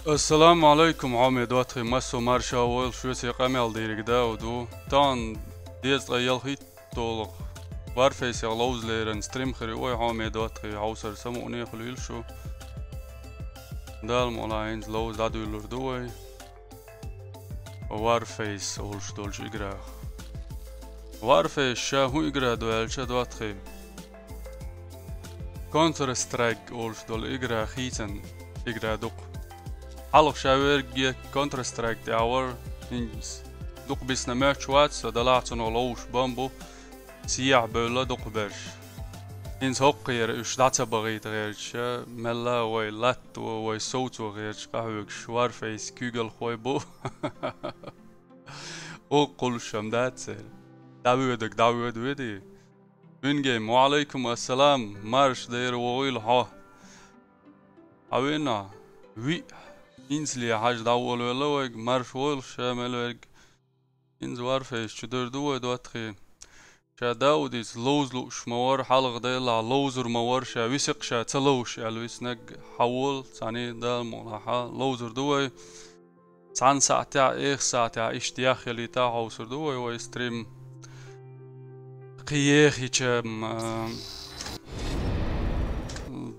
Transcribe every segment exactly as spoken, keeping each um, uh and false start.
Ассаламу алейкум, хьоме доттагӀий, массо марша войла, шуьца къамел дийриг Дауд ву. Тахана дезткъа ялхитталгӀа Warface-ах ловза лерина стрим хир ю вай, хьоме доттагӀий, хьовсар самукъане хуьлийла шу. Дала мукъалахь, хӀинца ловза дӀадуьйлур ду вай Warface олуш долчу играх. Warface ша хӀун игра ду аьлча, доттагӀий, Counter-Strike олуш долу игра хийцан игра ду-кх. Хьалха ша верриге Counter-Strike тӀехь вара, хӀинца дукха бисна моьттуш вац со, делахь цунах ловзуш бан бу, сехьа бевлла дукхахберш. ХӀинца хӀокхуьнера уьш дӀа ца бахийта гӀерташ, мелла а вай латто, вай совцо гӀерташ къахьоьгуш Warface куьйгалхой бу. ГӀуллакхаш-м дац церан. ДӀавоьдург дӀавоьду ведий. Вингейм, ва алейкум ассалам, марша дера вогӀийла хьо. Хьан вина? Виъ. ХӀинцале хьажа дӀаволавелла вайга, марша войла ша мел верг. ХӀинца Warface чу дер ду вай, доттагӀий. Ша Даудица ловза лууш ма вара, хьалха делахь ловзур ма вара, ша висакх, ша ца ловзуш аьлла виснарг, хьан вола, цхьаьний Дала мукъалахь, ловзур ду вай. Цхьана сахьтехь, эха сахьтехь иштта яхъялийта хьовсур ду вай, вай стрим. Кхин ехича-м, а,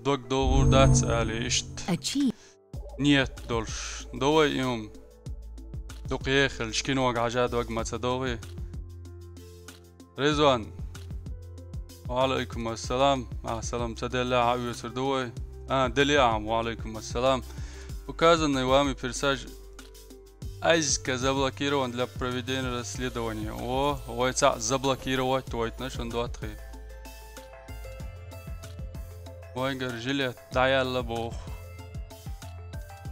дог догӀур дац али иштта. Ачи. Ниет долуш. До вай и хӀума. Дукха ехилча кинога хьажа дог ма ца догӀий. Резван. Ва алейкум ассалам. Ахь салам ца делла, хьан оьцур ду вай? А, деле ахьа, ва алейкум ассалам. Указанный вами персонаж азка заблокирован для проведения расследования. О, вай цхьаъ заблокировать вайтина шуна, доттагӀий. Вайгара жилет дӀаяьлла боху.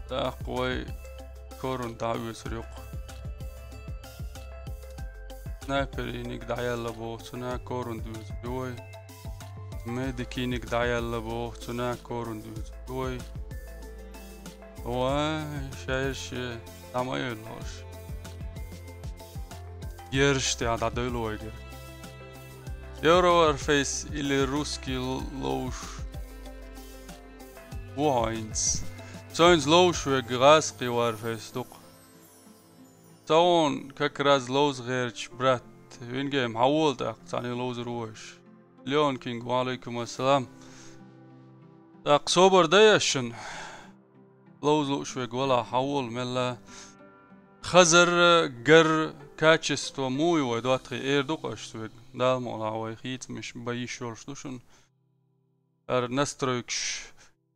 ТӀаккха вай корунт дӀа а оьцур ю-кх. Снайпериниг дӀаяьлла боху, цунна корунт оьцур ю вай. Медикиниг дӀаяьлла боху, цунна корунт оьцур ю вай. Вай, шайша дӀа ма йойла хӀорш. Герзаш тӀехь дӀадойла вайгара. Евро Warface или русский л-, ловзуш ву хьо хӀинца? Со хӀинца ловзуш верг гӀазкхи Warface ду-кх. Ца вон как раз ловза гӀерташ, брат. Вингейм, хьан вола тӀаккха, цхьаьний ловзур ву вайша. Леон Кинг, ва алейкум ассалам. ТӀаккха собар дай ас шуна? Ловза лууш верг валахь, хьан вола мелла. Хазар, гар, качество муй вай, доттагӀий, эр ду-кх аш цу верг. Дала мукъалахь, вай хийцамаш бан йиш йолуш ду шуна. ХӀара настройкаш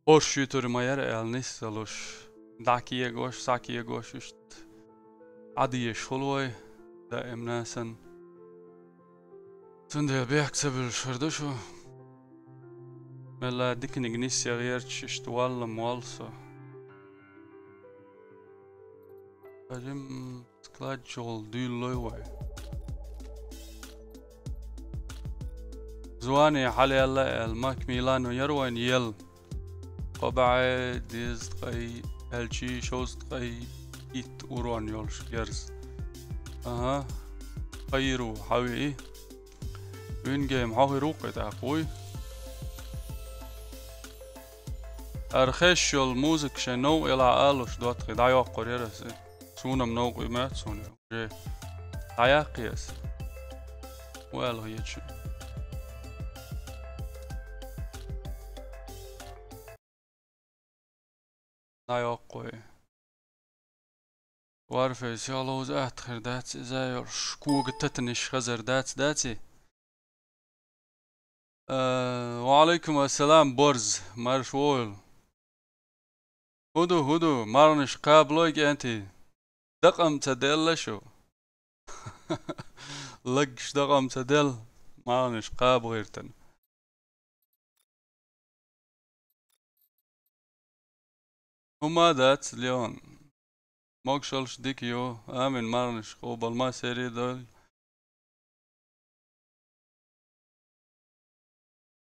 хӀорш юьтур ма яра аьлла нисса луш. ДӀакегош, схьакегош иштта Ӏадъеш хуьлу вай, даимна санна. Цундела бехк ца буьллуш хир ду шу. Мелла диканиг нисъян гӀерташ иштта валлам воллу со. Хазим склад чухула дуьйлалой вай. Звание хьалаелла аьлла, Макмилан яра вайн ел. Кхо бӀе дезткъа аьлчий, шовзткъа итт урон йолуш герз. Аха. Хайру хьан вии? Вингейм хьо хир ву кхин тӀаккха, вуй? Ара хезаш йолу музыка шайн новкъа елахь алуш, доттагӀий, дӀайоккхур яра аса. Суна-м новкъа ю моьтту суна. Уже дӀаяккхий аса. ХӀун аьлла хеташ ю? ДӀайоккхуй. Warface йолу ловза атта хир дац иза йолуш, кога татанаш хазар дац, даций? Э, ва алейкум ассалам, Борз, марша вогӀийла. ХӀун ду, хӀун ду, марханаш кхабалой, кӀентий? Дакъам ца делла шу? Лаггаш дакъам ца делла, марханаш кхаба гӀиртина. ХӀума дац, Леон. Могушаллаш дика ю. Амин, марханаш къобал массеран дойла.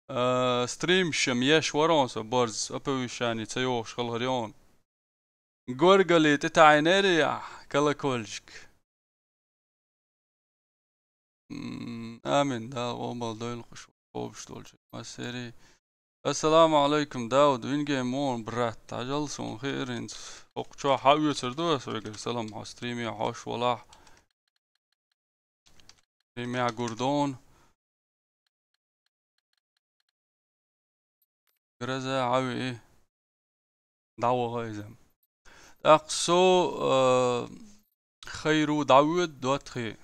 А, стримаш-м еш вара хьуна со, Борз, оповещани ца йохуш хилхира хьуна. Горгали тӀетаӀийнера ахь, колокольчик. М, амин, Дала къобал дойла кху шу къобуш долчу массеран. Ассаламу алейкум, Дауд, вингейм вон, брат, ажал сун хииринц. Окчо хьа уьцур ду ас вегар салам, хьо стриме хьош валахь. Стриме гурдон. Гроза хьави. ДӀаваха иза. ТӀаккха со, э, хайру дӀавоьду, ДоттагӀий.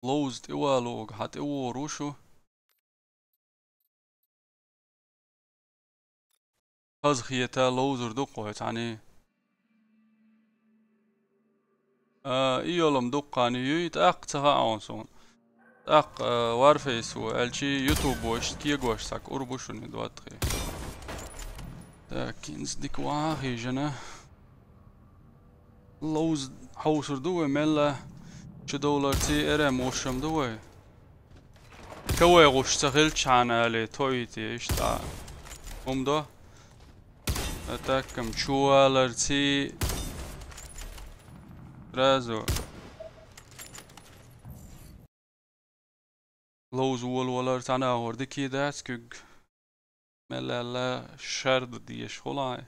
Ловза тӀевалога, хьа тӀевогӀур ву шу. Хазахета ловзур ду-кх вай цхьаьний. А, и йолам дуккхани юй, тӀаккха ца хаьа хьуна суна. ТӀаккха, а, Warface ву, аьлчи YouTube ву, иштта кегош саг ур бу шуна, ДоттагӀий. Так, хӀинца дика ван хьийжина. Ловза хьовсур ду вай, мелла чудовларций, эрем вушам ду вай. Ка вай гӀуш ца хилчхьана али, тойти, иштта. ХӀума до? Атаккам чуваларций. Сразу. Ловза волавалар цхьана агӀор дикий дац куьг. Мел аьлла шарда дезаш хулай.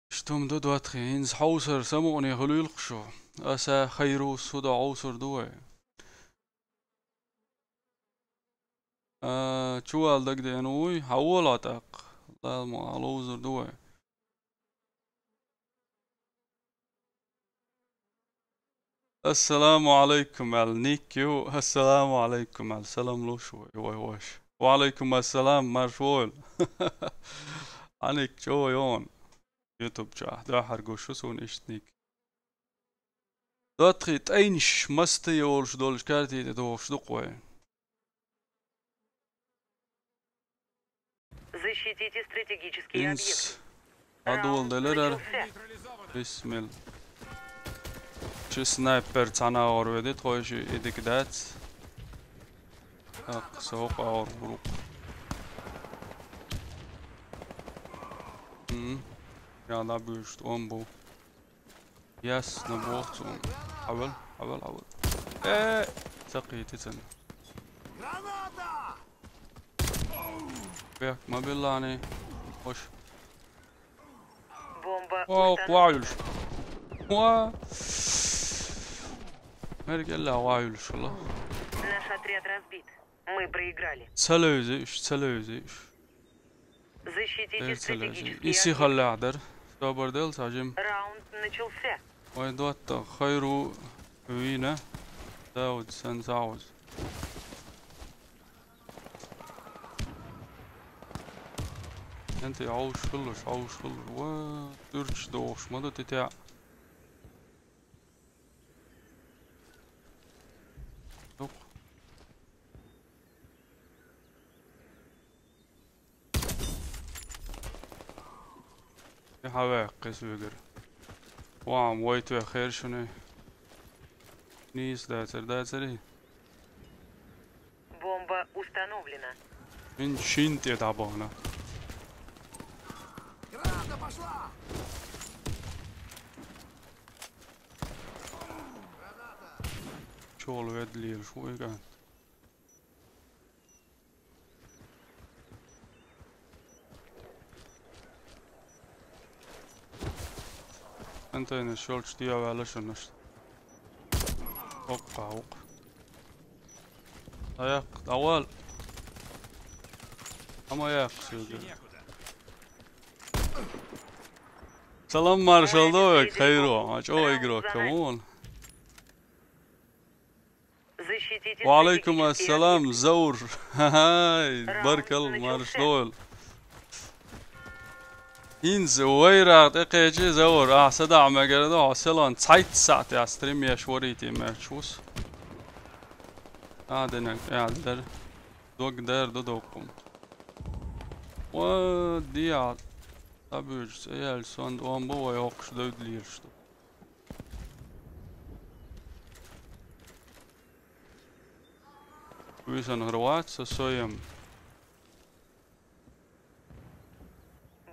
Иштта хӀума ду, ДоттагӀий, хӀинца хьовсар самукъане хуьлийла-кх шу. Аса хайру суда хьовсур ду вай. А, чувала дагадеана вуй, хьавола тӀаккха. Лала ма ловзур ду вай. Ассаламу алейкум, аьлла, ник ю. Ассаламу алейкум, аьлла, салам луш вай, вай ваша. Ва алейкум ассалам, марша войла. Хьа ник чӀогӀа йогӀун. YouTube чохь. Дуьххьара гуш шу суна иштта ник. ДоттагӀий, тӀайнаш масса йолуш долчу карти тӀе дохуш ду-кх вай. Защитите стратегические ХӀинца объекты. ДӀадоладелира. Раунд начался. Бисмилла. Чи снайпер цхьана агӀор веди, тхойши и дика дац. Так, со хӀокху агӀор гӀур ву-кх. М. Я набуьйш тӀом бу. Ясно, боху цунна. Хьавел, хьавел, хьавел. Э, ца кхийти цунна. Бехк ма биллани. Хош. Бомба. О, установлена. Кхоа юлуш. Кхоа. Мерг элла кхоа юлуш хилла. Наш отряд разбит. Мы проиграли. Ца левзи уьш, ца левзи уьш. Защитите стратегические объекты. Дер ца левзи. И сихаллехь дара. Собар дел, цхьа жим. Раунд начался. Вай ДоттагӀ, хайру вийна. Дауд, сан сагӀуз. ХӀинца хьовш хилалаш, хьовш хилалаш. Ва, тӀуьрчаш дохуш ма ду тӀетеӀа. Дукха. И хьаваьккхи соьгара. Ван, вай тоьххера шуна. Нийса дацара, дацарий? Бомба установлена. Ин шин тӀе дӀабахана. Граната пошла! Чолу ведлийла шу и кӀант. Контейнер шолчу тӀе а ваьлла шуна аша. Оккха, оккха. Даяхь, дӀавала. Хьан ма яьккха соьга. Салам маршалла ду вайга, хайро. Ма чӀогӀа игрок ю вон. Защитите стратегические объекты. Ва алейкум ассалам, Заур. Хай, баркалла, марша дойла. ХӀинца вайрагӀ тӀекхечи, Заур, ахьа садаӀа мегар ду, хьо селон цхьайтта сахьтехь стрим еш варийти метташ ву со. А, динарг, аьлла дара. Дог дара, ду доккхум. Ва, диа, дӀабуьжу, ца яьлла, сонда омба вай хӀокхуш девдалийраш ду. Вуьйсан хӀара вац со соем.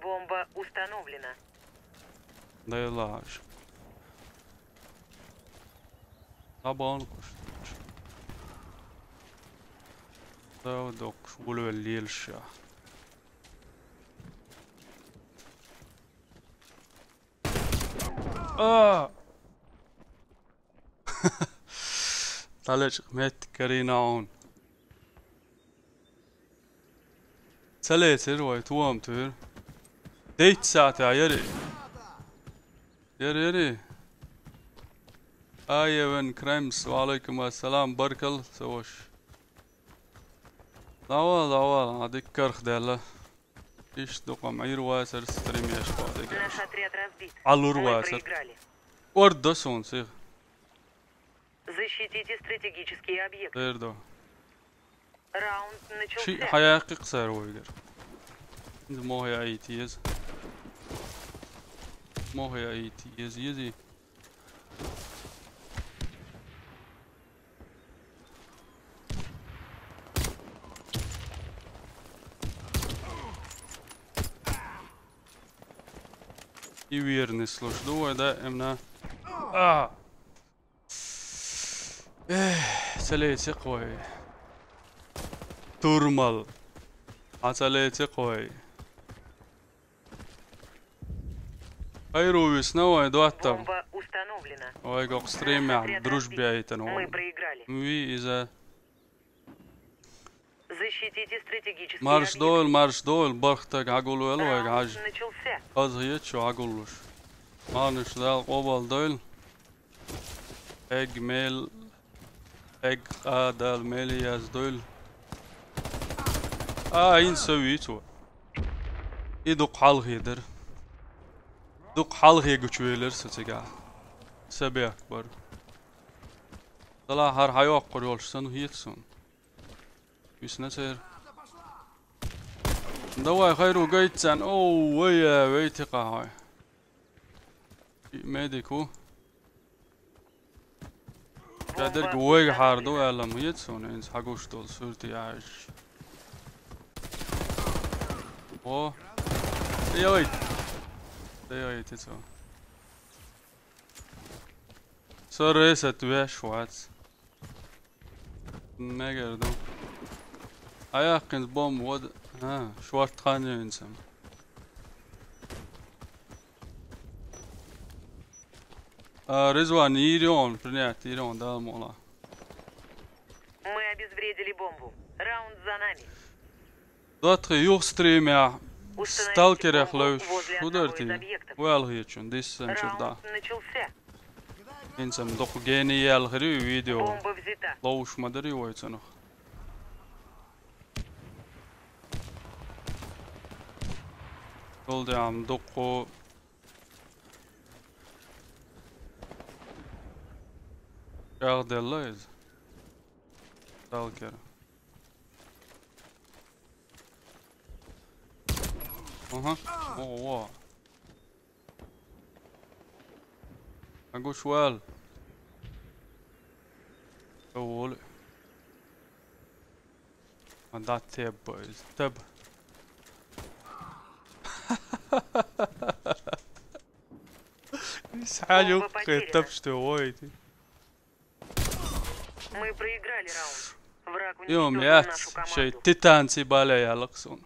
Бомба установлена. Дайлаш. Абон куш. Сов доккхуш гулвелла лелаш ша. А! Талечкъ меттиг карийна хьуна. Ца лецира вай, тоам туьйра. Дейтта саьтехь яри. Яри, яри. Ай, Эвен Краймс, ва алейкум ассалам, баркалла, ца ваша. ДӀавала, дӀавала, хьан дика карх даьлла. Иштта ду-кх ма Ӏийр вацара стрим еш боху дегаш. Наш отряд разбит. Ӏалур вацара. Орда до суна сиха. Защитите стратегические объекты. Дер до. Раунд начался. Шиъ хьаяккхи-кх цара вайгара. Иза мохь яийта еза. Мохь яийта еза, езий. И верный слуш ду вай, да, эмна. А! Эх, ца леци-кх вай. Турмал. Хьан ца леци-кх вай. Хайру висна вай доттагӀа. Бомба установлена. Вай гӀокху стримехь дружба яйтина вай. Мы проиграли. Вий иза. Защитите стратегические объекты. Марш дойла, марш дойла, бархӀ стаг хьагулвелла вайга хьажа. Раунд начался. Хазахеташ шу хьагуллуш. Марнаш Дала къобал дойла. Эгг мел, эгг къа Дала мел яздойла. А, хӀинца со вийцу. И дукха хьалхе дара. Дукха хьалхе гучувелира со цигахь. Са бехк бара. Дала хӀара хьайоккхур йолуш санна хета суна. Висна церан. Давай, хайру гайта царна. Оу, вай, э, вай, тикъа хьой. И медик ву. Ша дерг вайга хьара ду аьлла, ма хета суна, хӀинца хьагуш долу суьрте яхьаш. О. Йой. Йой, ти цо. Со ресет веш вац. Мегар ду. Хьаяккхинца бомба вада. А, шорт хан йойнца. А, Ризван, йийр ю хьуна, принять йийр ю хьуна, Дала мукъ лахь. Мы обезвредили бомбу. Раунд за нами. ДоттагӀий, юха стримехь сталкерех левзаш хӀу дара те? Ваьлла хетачун диссанчуьра дӀа. ХӀинца-м дукха гений яьлла хир ю и видео. Ловш ма дарий вай цунах. Долу де-м дукха чӀагӀделла иза. Сталкер. Ага. Ого. Агуш вал. Доволе. А да, теб, теб. Исхьа юккъе тапш ты войти. Мы проиграли раунд. Враг уничтожил нашу команду. Йо, мят, шей титанци бале ялакъ суна.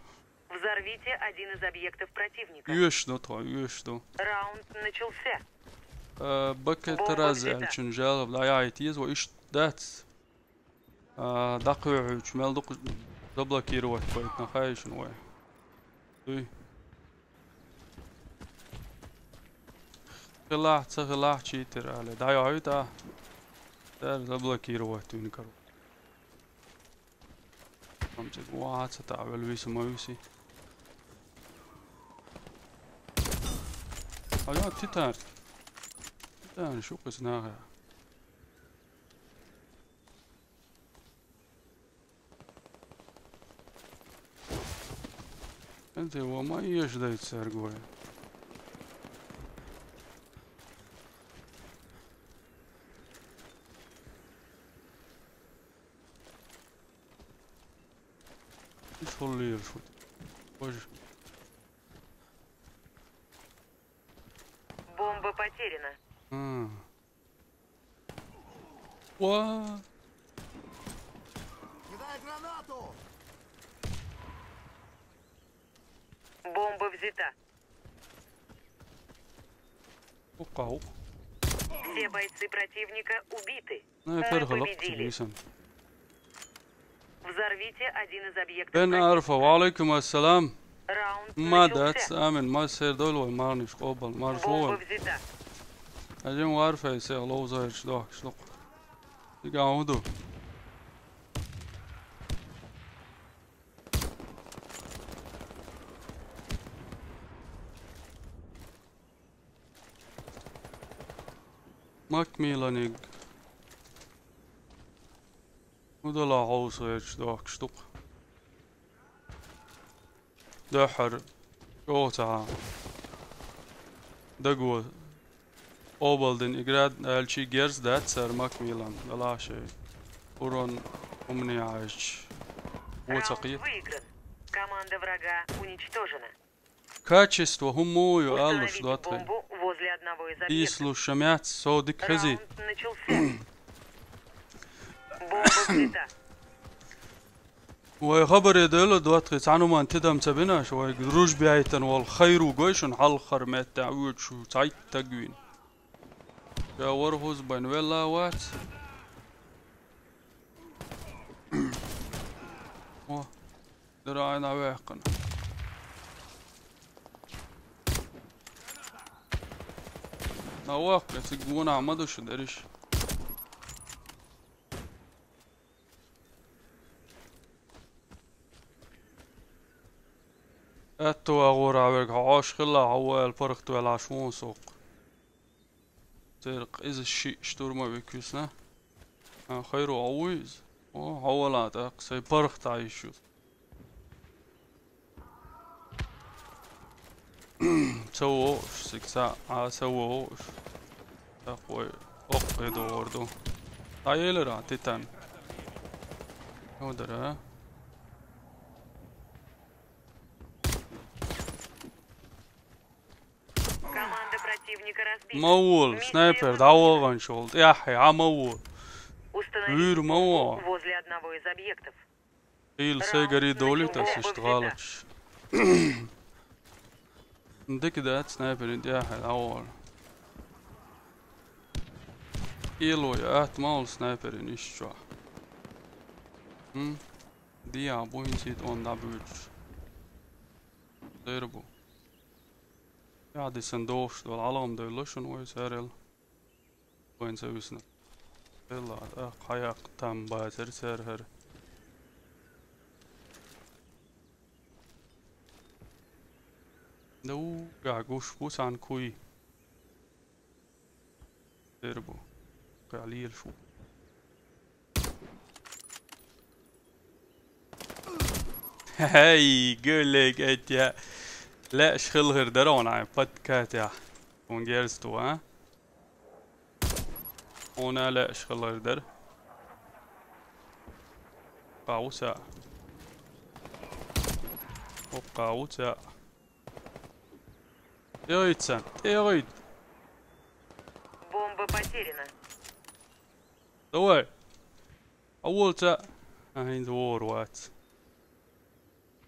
Взорвите один из объектов противника. Оьшуш ду тхо, оьшуш ду. Раунд начался. Э, бакет раз аьлчун жал, ла яйт еза, ва иш дац. А, дакхуьйхьуьйтуш мел дукха заблокировать байтина хайшина вай. Дуй. Хилахь, ца хилахь, читер али. ДӀайохьуьйту ахь. Дара заблокировать вина каро. Амциг ваха ца таӀа вел виса ма виси. Ага, титан. Титан, шу кхис наха. Энте ва ма еш дай царгой. Иш хуллийла шуьга. Боже. Бомба потеряна. А. Ва. Кидай гранату! Бомба взята. Ука, ука. Все бойцы противника убиты. Ну, я Мы перехал, победили. Висен. Взорвите один из объектов. Бен противника. Арфа, ва алейкум ассалам. Раунд начался. Ма дац, амин, ма сер дойл вай, марниш къобал, марш вай. Бомба взята. Аджин варфа, се лоу зайрш дохш лук. Дига уду. Макмилланиг. Удала хьовсгӀерч дохкаш дукха. Дуьххьара чӀогӀа ца хьа. Даго. Обалдин игра аьлчи герз дац цар Макмиллан. Далашей. Урон умни Ӏаьрч. Во ца кхета. Раунд выигран. Команда врага уничтожена. Качество хӀумма ю аллуш. Установите дотхе бомбу возле одного из объектов. Ислуш шамяц со дика хезий. Раунд начался. Бомба взята. Вай хабаре дела дотхе цхьануман тидам ца бинаш, вай дружбе айтан вал хайру гойшун хьалхар метта уьчу цайт тагвин. Я вархуз байн велла вац. О. Дара айна вехкана. На вахка, цигуна мадуш дериш. Атто агъора вег хьош хилла, хьо вайл паргт вела шун сокъ. Церкъ иза ши штурмовик висна. А, хайру, а вуй иза? О, хьо вала тӀаккха, сай паргта йиш ю. Ца вогӀуш, сиг ца, а, ца вогӀуш. ТӀаккха вай оккхе догӀур ду. ДӀаелира, Титан. Йодара. Команда противника разбита. Ма вол, мир снайпер, дӀавогӀанчул, тӀехье, а ма вол. Установите бомбу возле одного из объектов. Вуьйр ма вогӀа. Ил сай гари долита, сишт гӀалаташ. Дика дац снайперин тӀехье, дӀавогӀар. Ил вай, атта ма вол снайперин иш чохь. Хм? Диа бу хӀинца хӀинца онда буьйцуш. Дер бу. Я дисан дохуш долу Ӏалам девлла шуна вай царел. Вайн ца висна. Элла, а, хьаяккха там бацара цара хӀара. Ду, га гуш бу сан куй. Дер бу. Кхел лелаш ву. Хей, гуллиг этя. Лаьаш хилхир дара ван ай, подкатя. Ван герз ту, а? Ван лаьаш хилхир дара. Кхавса. О, кхавса. ТӀегӀуьйту сан, тӀегӀуьйту. Бомба потеряна. Давай. А вол ца. А, хӀинца вогӀур вац.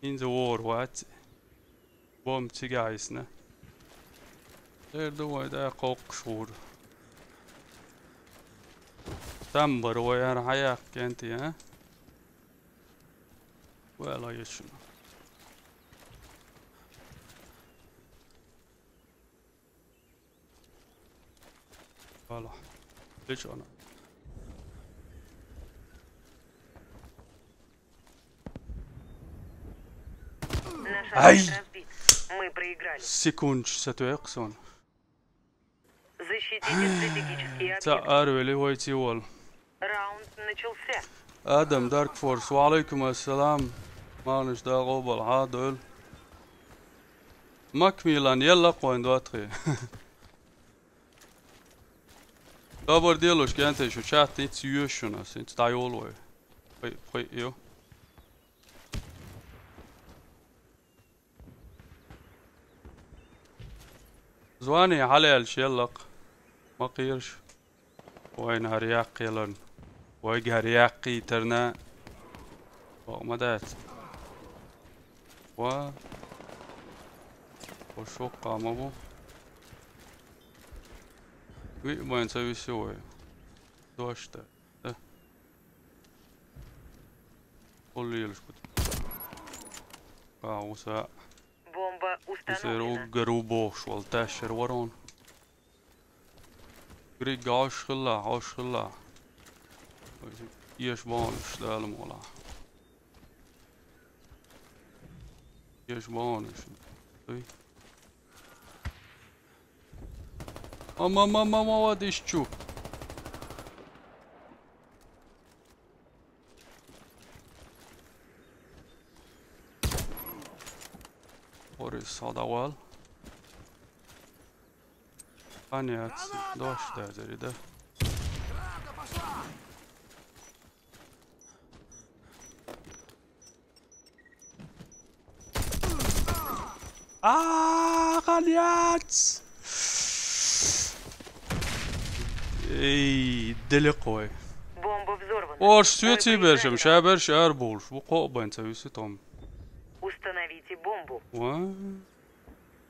ХӀинца вогӀур вац. Бомба цига йисна. Тера ду вай да кхоккхуш вур. Там бар вай ара хьаяккха кенти, а? Вала ешуна. Вала. Лечь она. Наш Ай! Объект разбит. Мы проиграли. Секунд, сатуэкъ сон. Защитите стратегические объекты. Ца арвели вай цивал. Раунд начался. Адам Dark Force, ва алейкум ассалам. Мануш да гъобал, хьа дойл. Макмиллан, елла къойн дотхи. Хабар делуш кӀентий шу чат, ниц юьш шуна, синц дӀайолу вай. Пхи-, пхи-, ю. Звани хьалаьлча еллакх. Ма кхераш. Вайна хӀара яккхияларна. Вайга хӀара яккхийтарна. Бакъ ма дац. Ва. Шокка ма бу. Виъ байн ца виси вай. Дошта. Да. Оллийлаш кут. Ка уса. Бомба уса установлена. Уггар убохш вал ташер ворон. Григ гаш хилла, гаш хилла. Еш бонуш далам вала. Еш бонуш. Ой. Ама, ама, ама, ама, дишчу. Орис садавал. Конец. Дождь дядя, да. А, конец! Эй, далеко. Бомба взорвана. Орш, свети бершем, ша берш ар болш. Бу кобан ца виси том. Установите бомбу. Ва?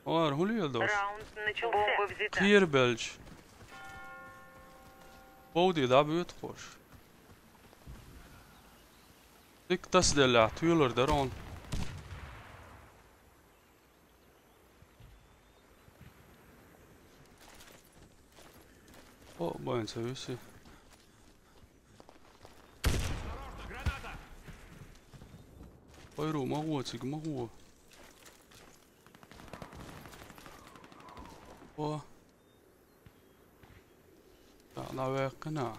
Ар хули ел дош? Раунд начался. Бомба взята. Кир белч. Боуди да бют хош. Дик тас делла, туйлар дарон. О, байн ца виси. Ойру, магу, циг, магу. О. Да, наверное.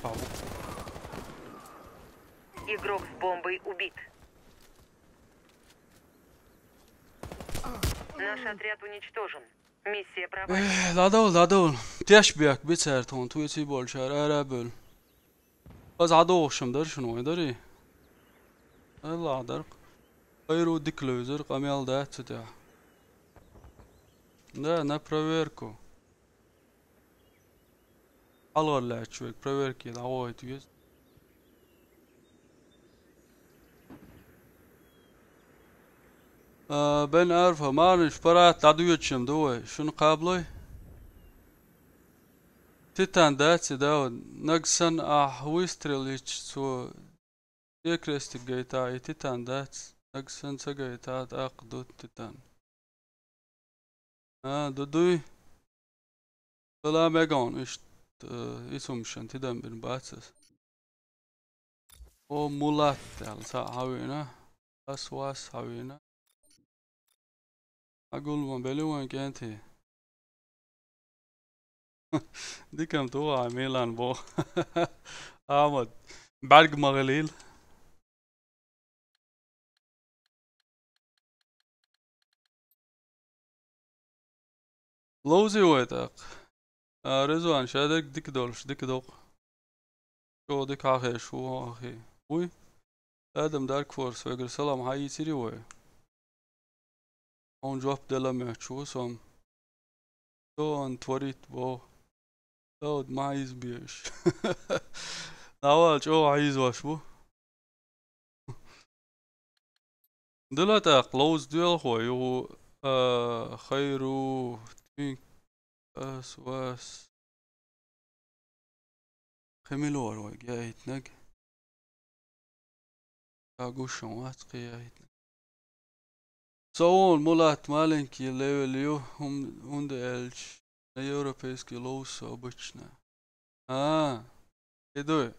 Паву. Игрок с бомбой убит. Наш отряд уничтожен. Миссия провалена. Э, ладул, ладул. Тяш бяк, бицар тон, туи ци болчар, ара бул. Аз адоохшам даршин вай дари. Алла дарк. Хайру дик лёзер, къамял да цутя. Да, на проверку. Алгъар лячвек, проверки да вай тугез. А, бен арфа, марниш парат, да дуйчем, дуй. Шун каблой? Титан, да, ци, да, вот. Нагсан, а, выстрелить, цо, е крестик гайта, и титан, да, ц-, нагсан ца гайта, да, ах, дут титан. А, дудуй. Была мегон, ишт, э, исумшан, тидан бин бацас. О, мулат, ял, са хавина. Ас вас хавина. Агулма белуан кенти. Дикам туа Милан бо. Амад. Барг магалил. Лоузи вайтак. А, Резван, шадек дик долш, дик док. Шо дик хахеш, у, ахи. Уй. Адам Dark Force, вегер салам, хай цири вай. Он жоп дела мя чу сом. Что он творит, бо? Дауд ма из беш. Навал чо айз ваш бу. Дилата клоуз дуэл хой, у, а, хайру, твинк, ас, вас. Хемилор вай, гяйтнаг. Агушан ват, гяйтнаг. Соон мулат маленький левел ю, ум-, унде элч. На европейский лоус обычно. А, иду.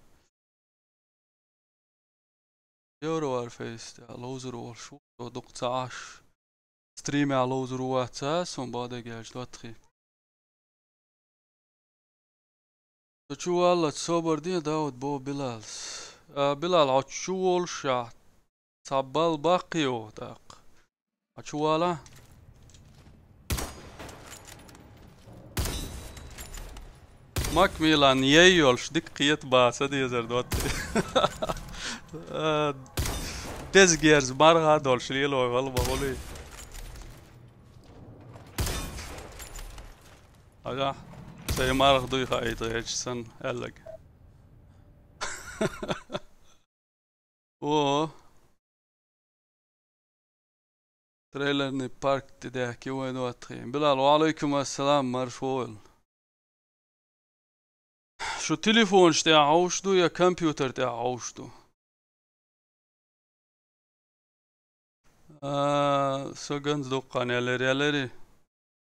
Евро Warface, я лоузер волшу, то дук цааш. Стриме лоузер ватса, сон баде гелч, дуатхи. Чувалла собар ди Дауд бо Билалс. А, Билал, а чувол ша. Саббал бакио, так. А чувала? Мак Милан, ей ёлш, дик киет баса дезер дот. Э, дез герз марга долш лил ой вал багули. Ага, сей марг дуй хайта эчсен эллег. О. Трейлерный парк тӀе даьхкина вай доттагӀий. Билал, ва Ӏалайкум ассалам, марша вогӀийла. Шу телефонаш тӀехь хьовш ду я компьютер тӀехь хьовш ду? А, со ганз дуккха ялар, ялари.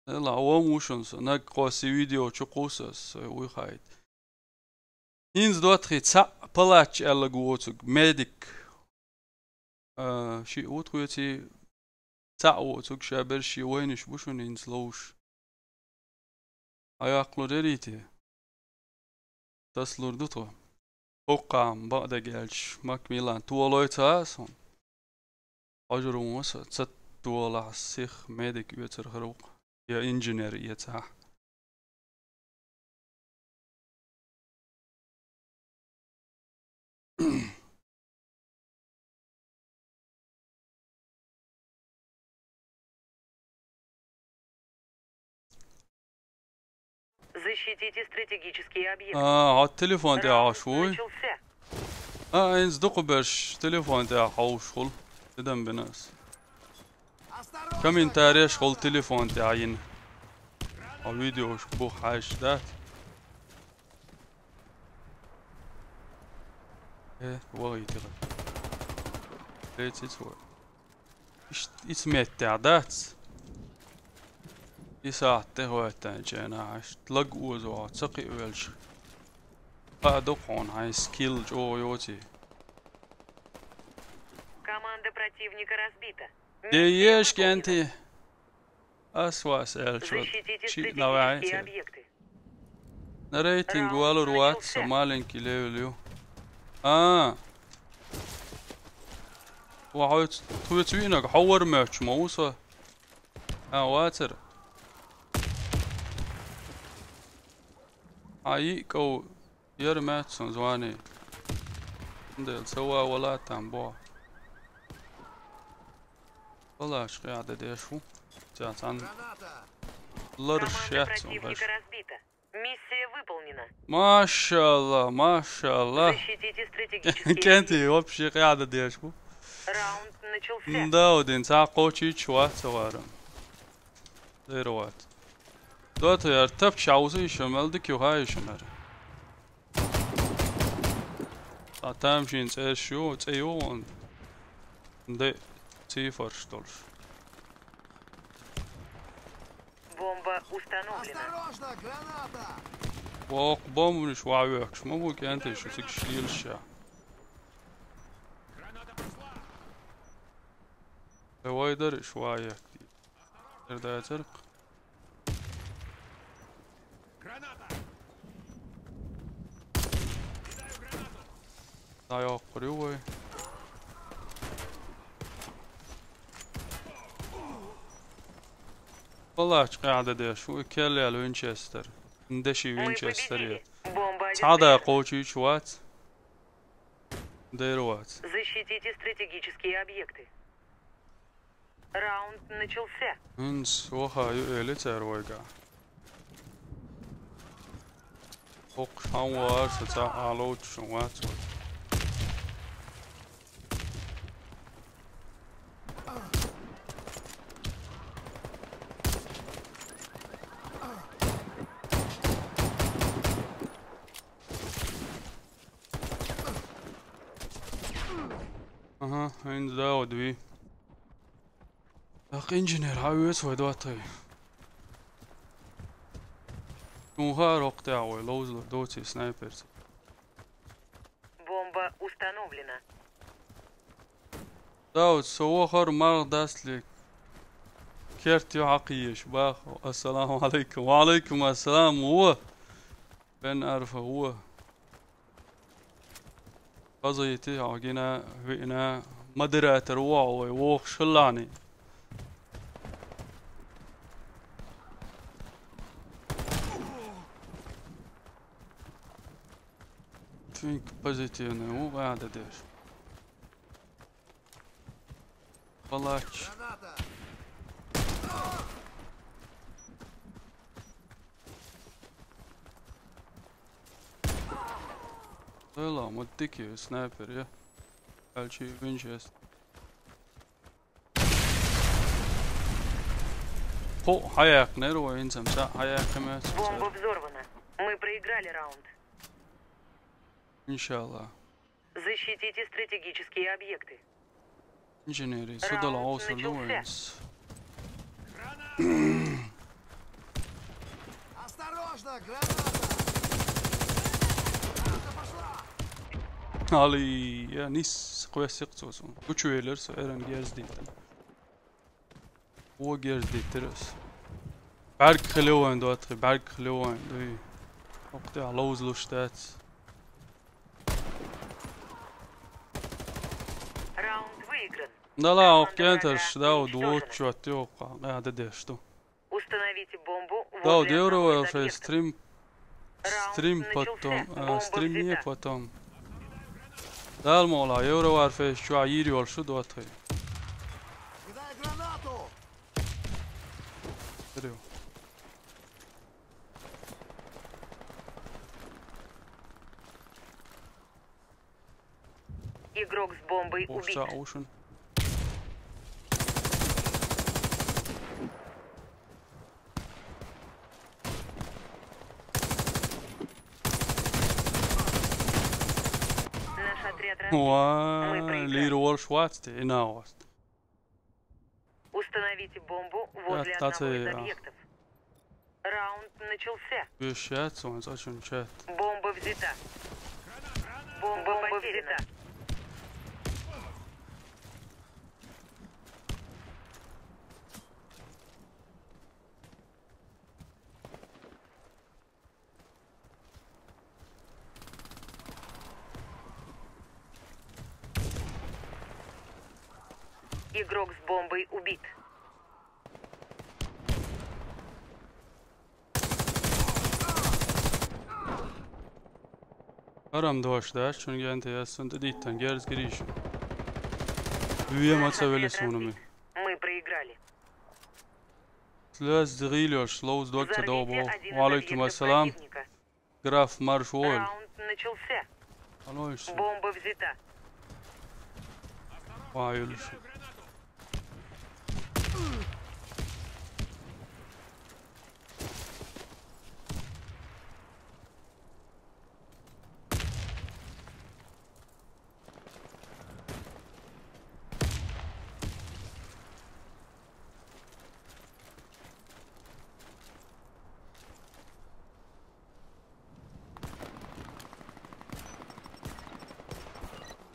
Ла, вон ву шун со. Наг кхосси видео чу кхуссу ас, со вуй хаийта. ХӀинца доттагӀий цхьаъ палач аьлларг воцург, медик. А, шиъ ву тхоьций цхьаъ воцург, ша берш шен вайнаш бу шуна хӀинца ловш. Хьайоккхалур ярий те? Тасалур ду тхо. ХӀокху бакъдерг аьлча, Макмиллан толой ца а суна. Хьожур ву аса, ца толахь сиха медик оьцур хир ву-кх, я инженер эцахь. Защитите стратегические объекты. А, хьо телефон тӀехь Раунд хьовш вуй? Начался. А, хӀинца дукха берш телефон тӀехь хьовш хуьлу. Тидам бина ас. Комментареш хуьлу телефон тӀехь йина. Хьо видеошка бух хьаьжча дац. Э, вахийтира. Леци цо. Иш-, ицу меттехь дац. И сахьт тӀе хӀоьттина ченахь, аш лаг озо ца кхиавелча. Хаа ду-кх хьуна хьайн скилл чӀогӀа йоций. Команда противника разбита. Де Миссия еш, выполнена. КӀентий. Ас вас аьллачо. Защитите чи стратегические наваьйца. Объекты. На рейтинг Раунд валур вац, со начался. Маленький левел ю. А. Ва хьоьца, тхоьца виънарг хьо вара моьттуш ма ву со. А, вацара. Хьан йиъ ков яра моьтту сан звани. Дела, ца ва вала там бо. Палач къаьхьа дан деш ву. Цхьа цхьаьна лараш Команда яц сан противника хаш. Разбита. Миссия выполнена. Машалла, машалла. Защитите стратегические КӀентий объекты. Вообще къаьхьа дан деш ву. Раунд начался. Даудин, цхьа кхочийча вац ца варан. Дера вац. Дота яр тапча хьовса йиш мел дика ю хаа йиш мер. А там шин цӀеш ю, цӀе ю он. Де цифраш долуш. Бомба установлена. Осторожно, граната! Вокху бомбанаш ван вехкаш ма бу, КӀентий, шу цига шийлаш ша. Э, вай дара иш ван ехкий. Эр дацарх. ДӀайоккхур ю вай. Палач къаьхьа дан деш ву, и кел яьлла винчестер. Деши винчестер е. Цхьа да кхочийча вац. Дера вац. Защитите стратегические объекты. Раунд начался. ХӀинца ваха ю эли цара вайга. Хокхуш хьан вара, сан цхьа а лоцуш вац вай. Ага, хӀинца Дауд вий. Ах, инженер, хьан веца вай доттагӀий? Шун хаа роккха тӀехь вай ловзалур доций снайперца. Бомба установлена. Дауд, со вахар марха дастли. Керт ю хьакхиеш, бах. Ассаламу алейкум. Ва алейкум ассалам, во. Бен Арфа, во. Хаза йити, хьо гина, виъна, модератор ву хьо вай, вохуш хилла хьуна. Тхинка позитивный ву, гӀада деш. Палач. Дела, ма дика ю снайпер, я. Аьлчи винчестер. Хо, хьаяьккхинера вай, хӀинца ца хьаяьккхи моьтту. Бомба взорвана. Мы проиграли раунд. Иншалла. Защитите стратегические объекты. Инженери, судала Раунд гӀовсар ду начался. Вайнас. Осторожно, граната! Граната пошла! Али, я нис кхвессикх цо сона. Гучувелира со, эран герз дийтина. О, герз дийтира ас. БӀарг хила вайн, доатхи, бӀарг хила вайн, дуй. Окх тӀехь ловзалуш дац. Раунд выигран. Да ла, Команда окх кентарш, врага да, уничтожена. Удвоечу чот йохка, къяда деш ду. Установите бомбу Да, возле одного из Евровар шай объектов. Стрим, Раунд стрим начался. Потом, э, Бомба стрим не взята. Потом. Дала мукъ лахь, Евровар фейс чохь йийр йолуш ду доттагӀий. Кидай гранату! Серьёзно. Игрок с бомбой Ох, убит. Ца оушен. Наш отряд разбит. Уа, Мы проиграли. Лира волуш вац те, и на вас. Установите бомбу возле Ат-, одного из ат-, объектов. Раунд начался. Вешать, он очень чат. Бомба взята. Бомба потеряна. Игрок с бомбой убит. Арам дош дац, чун генте яссан тӀедиттан герз гириш. Вуье ма ца веле суна ме. Мы проиграли. Слез дигӀийла йолуш, ловза дог ца догӀу боху. Ва алейкум ассалам. Граф, марш войла. Раунд начался. Алло, иши. Бомба взята. Вай, Юльша.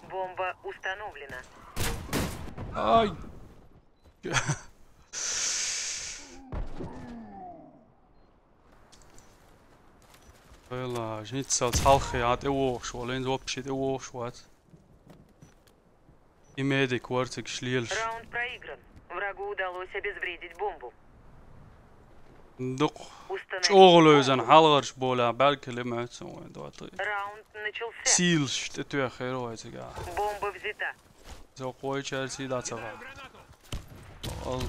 Бомба установлена. Ай! Вела, жинца цхьалхе а тӀевогӀуш вала, хӀинца вообще тӀевогӀуш вац. И медик вара цига лелаш. Раунд проигран. Врагу удалось обезвредить бомбу. Дукха. Установить чӀогӀа левзан бомбу. Хьалхарш бола, бӀаьрг хила моьтту вайн доттагӀий. Раунд начался. Сийлаш тӀетоьххира вай цига. Бомба взята. Зо кхойчаьрца и дац ага. Ал.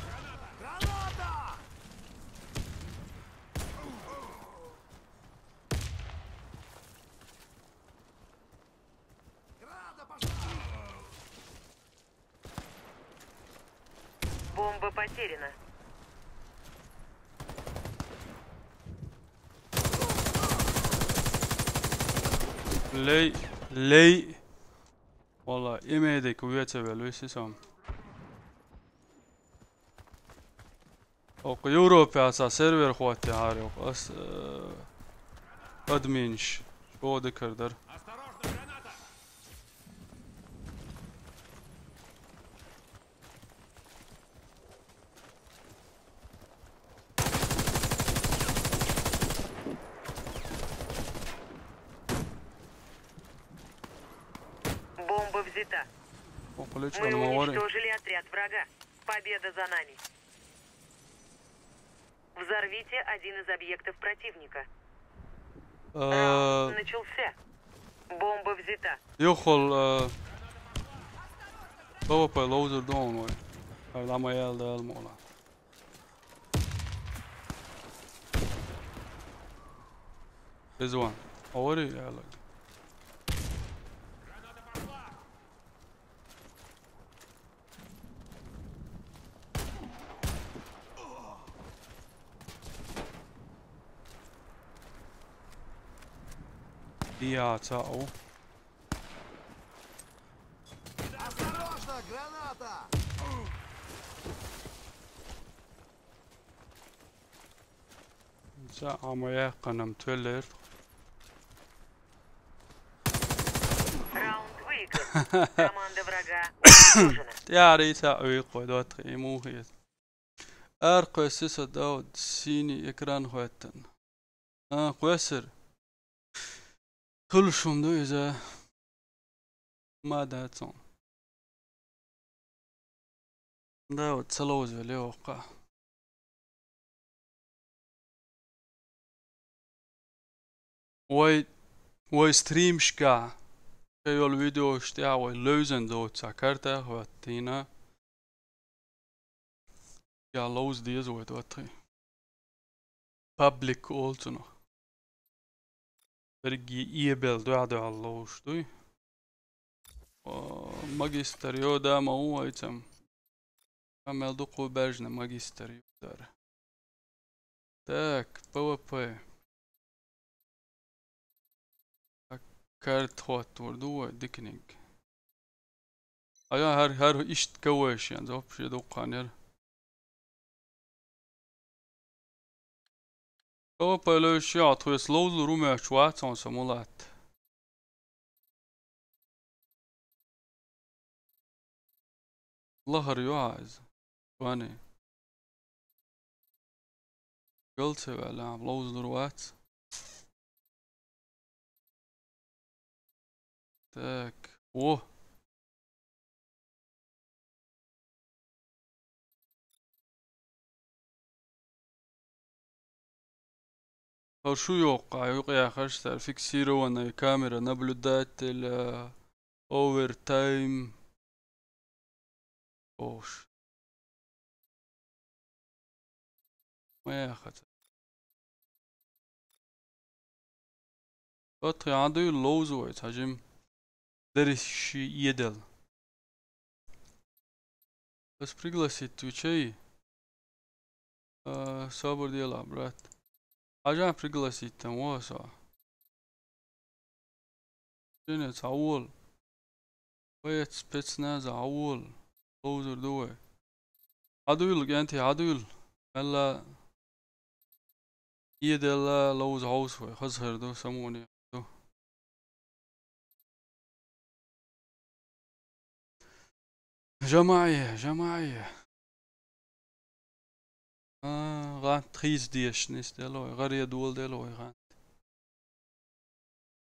Бомба потеряна. Лей, лей. Валла, и медик веца вел виси сам. Окху Европе аса сервер хӀоттехьара йокху ас, э, админаш. Шо дикар дара. Бомба взята. Окху лечкъана ма вара. Мы уничтожили отряд врага. Победа за нами. Взорвите один из объектов противника. Э, раунд начался. Бомба взята. Юххул, э, П В П ловзур ду вай. Ай, лама ял дал мола. Иза ван. Авари яла. Диа цаӀ ву. ЦаӀ ма яьккхинам, тоьллера. Раунд выигран. Команда врага уничтожена. ТӀаьхьара цаӀ вийкхой, доттагӀий, муха хета. Ара кхоьссина со, Дауд, синий экран хӀоьттина. А, кхоьссира. Хуьлуш хӀума ду иза. Ма дац хьуна. Дауд ца ловзавелла воккха. Вай, вай стримашкахь, кхин йолу видеош тӀехь вай левзина доцу цхьа карта а хӀоьттина. Я ловза деза вай, доттагӀий. Паблик олу цунах. Берриге эбелла дуьхь-дуьхьал ловзуш дуй. О, магистр йода ма ву вайцам. Хан мел дукха баьржина магистр йодар. Так, П В П. Карта хӀоттор ду вай диканиг. Ага, хӀара, хӀара иштта ка вай шен, зоб шен дуккха яра. П В П левзаш йо, тхоьца ловзалур ву моьттуш вац хьуна со, Мулат. Лахара ю хьан иза? Вани. Гал ца ваьлла, ловзалур вац. Так, о! ХӀара шу йоккха, юкъа яхаш цара: фиксированная камера, наблюдатель, э, овертайм. Ош. Ма яхаца. Оцу хьан дуьйла ловза вай, цхьа жим. Дерриш ши эдал. Вас пригласить, ты чей? А, собар дела, брат. Хьажа пригласить там, во со. Жинец, хьан волу? Боец спецназа, хьан волу? Ловзар ду вай. Хьан дуьйла, кӀентий, хьан дуьйла? Мелла эдала ловза хьовса вай, хаза хир ду, самуне ду. Жамаи, жамаи. А, гӀант хийца дезаш нисделла вай, гӀаре доладелла вай гӀант.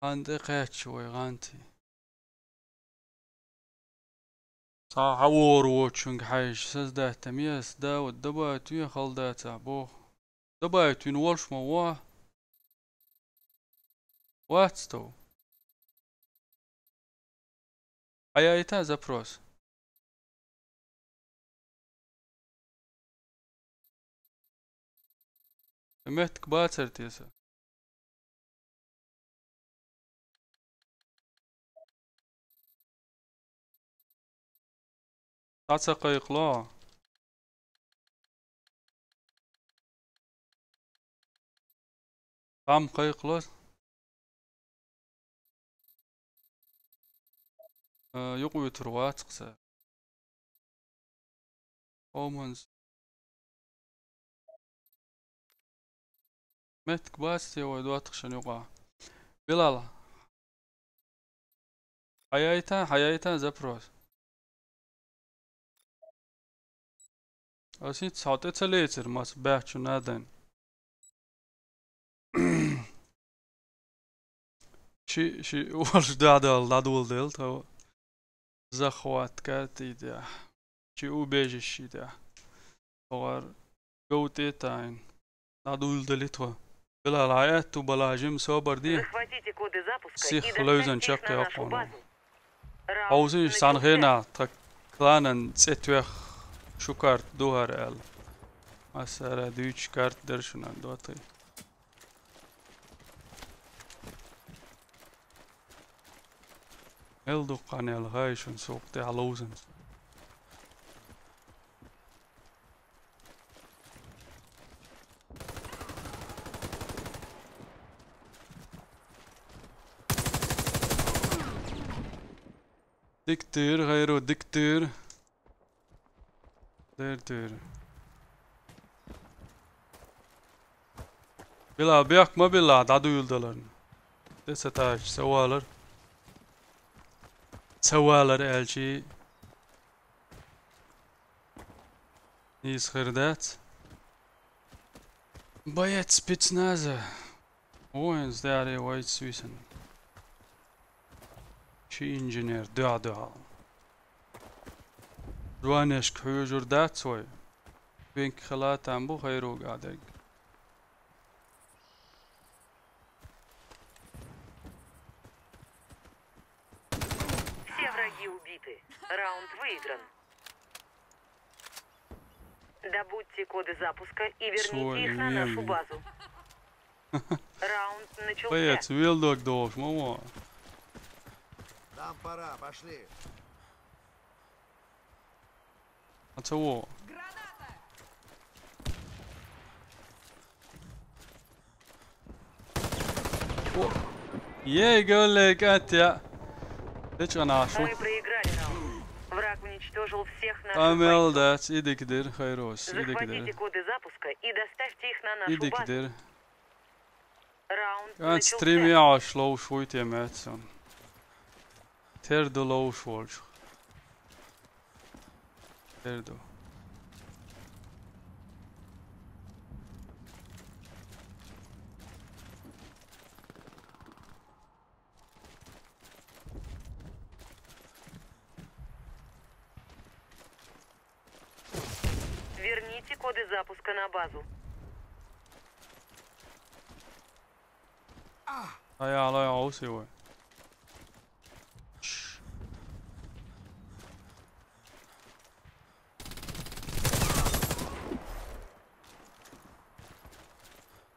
Хан тӀе кхаьчча вай гӀанти. Цхьа хьан вогӀур воцучуьнга хьаьжча, создать там ес, да, вот добавить вен хала дацахь, боху. Добавить вина волуш ма ву. Вац тов. Хьан яйта запрос? Меттиг бацар те сан? Цхьа ца кхайкхало? Цхьамма кхайкхало? А, юкъавуьтур вац-кх сан. Оманс. Меттиг бац те вай доттагӀашна юкъахь? Билал. Хьан яйта, хьан яйта запрос? Ас хӀинца хьо тӀе ца лецира, маса баьхчу надайн. Ши, ши, уьш дӀадала, дӀадоладелла тхо. Захват карты тӀехь. Ши убежище тӀехь. ТхогӀар гов тӀе а тайна. ДӀадуьйладали тхо. Билал, хьан аьтту бала жима собар де. Захватите коды запуска и доставьте их на нашу базу. Сих левзан чаккхе хьокъоно. Раунд начался. Хьовсийша цхьана хенахь тхан кланан цӀе тоьхна шу карта ду хӀара аьлла. Массара дуьйцуш карта дара шуна, доттагӀий. Мел дукха хан яьлла хай шуна сух тӀехь ловзанца. Дика дир, гӀайро, дика дир. Дир, дир. Билал, бехк ма билла, дӀадуйладаларна. Де ца таш, ца валар. Ца валар аьлчи. Нийса хир дац. Боец спецназа. Воин сдаьре вайца висина. Ши инженер, дуьхьа-дуьхьа. Жонешка хьоьжур дац вай. Венка хила там бу хайруга дерг. Все враги убиты. Раунд выигран. Добудьте коды запуска и верните их на нашу базу. Раунд начался. Боец, велдог долш, мамо. Нам пора, пошли. А чего? О! Ей, гёллек, атя. Лечкана шу. Мы проиграли раунд. Враг уничтожил всех наших бойцов. Амел дац, идик дир, хайрос, идик дир. Захватите коды запуска и доставьте их на нашу базу. Идик дир. Раунд начался. Ан стрим яаш лоуш вуй те мецун. Тер ду лоуш волчу. Тер ду. Верните коды запуска на базу. Ай, ай, ай, ай, ай, ай.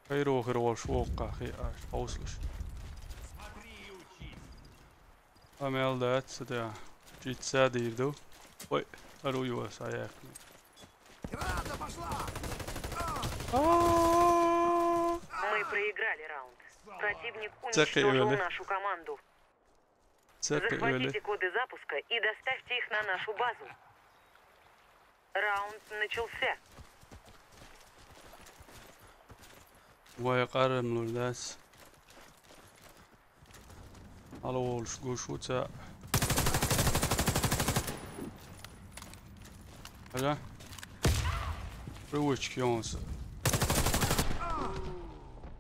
Хайрохир волуш воккхахи аш хьовсалаш. Амел дац, да. Чица дийр ду. Ой, ару юас аяхни. Мы проиграли раунд. Противник уничтожил нашу команду. Захватите коды запуска и доставьте их на нашу базу. Раунд начался. Вай къарамлур дац. Ала волуш гуш ву ца. Ага. Привычка йонса.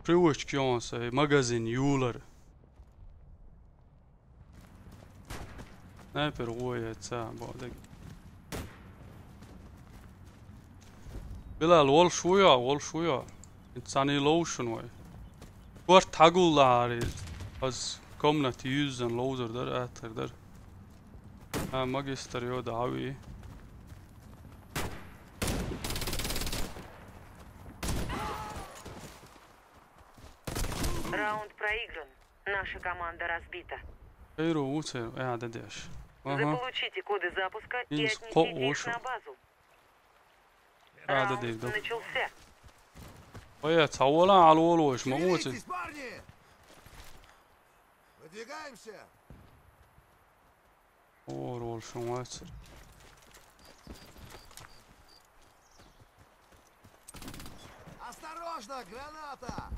Привычка йонса, магазин юлар. Снайпер гӀо яц, ца боху дага. Билал, волуш ву йо, волуш ву йо? Цхьаьна ловшун вай. Корт хьагуллахьари, аз комната юьззан ловзар дара, аттар дара. А, магистр йо, дӀави. Раунд проигран. Наша команда разбита. Хайру ву церан, а, дадеш. Ага. Заполучите коды запуска и отнесите их на базу. Раунд начался. Ой, а цхьа вала, ала волуш, ма ву церан. Шевелитесь, парни! Выдвигаемся! Ор волуш вацара. Осторожно, граната!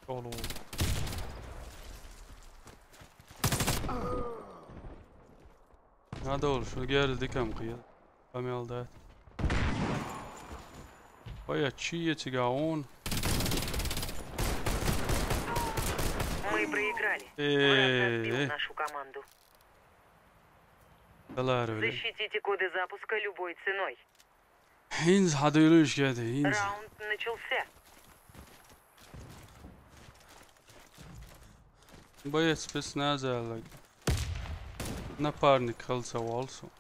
Oğlum. Надо уж, ну, герз дикам кхиел. Помел, да. Ой, а чи я тебя он? Мы проиграли. Враг разбил нашу команду. Далар öyle. Защитите коды запуска любой ценой. Хинз хадуйлуш геди, хинз. Раунд начался. Боец спецназа лаг. Напарник хелса волсу.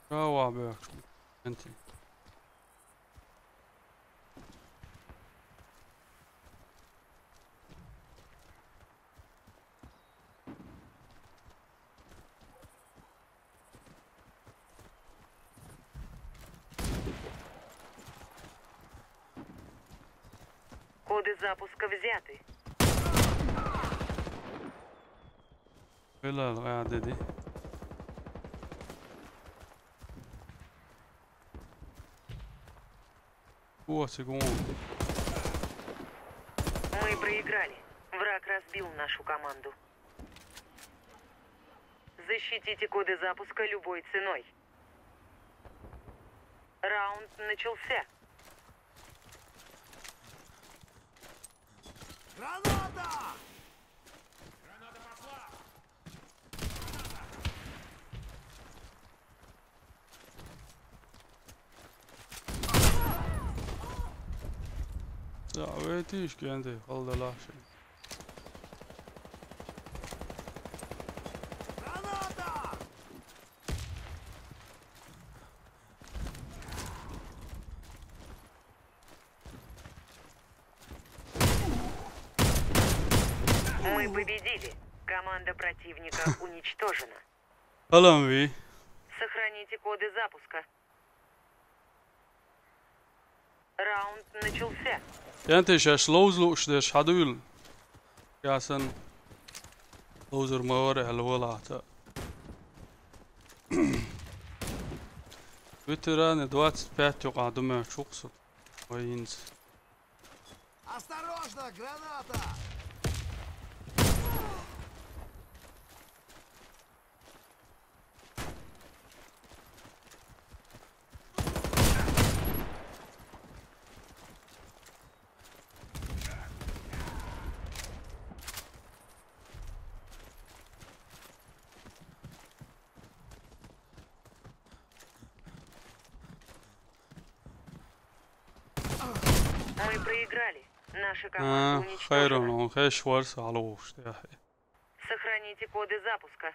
Права бэхш. Энти. Коды запуска взяты. Белал, а, деди. О, секунд. Мы проиграли. Враг разбил нашу команду. Защитите коды запуска любой ценой. Раунд начался. Граната! Граната пошла! Za, weet je, ik ken die, al de lachen. Мы победили. Команда противника уничтожена. Alan V. Сохраните коды запуска. Раунд начался. Янтеш, аш лоуз луш деш хадуил. Ясан лоузер мавар хьалвалата. Ветераны двадцать пять юкъа ду мя чукъсут. Вайинс. Осторожно, граната! Мы проиграли. Наша команда уничтожена. Хайрон, он хэш варс алуш, я. Сохраните коды запуска.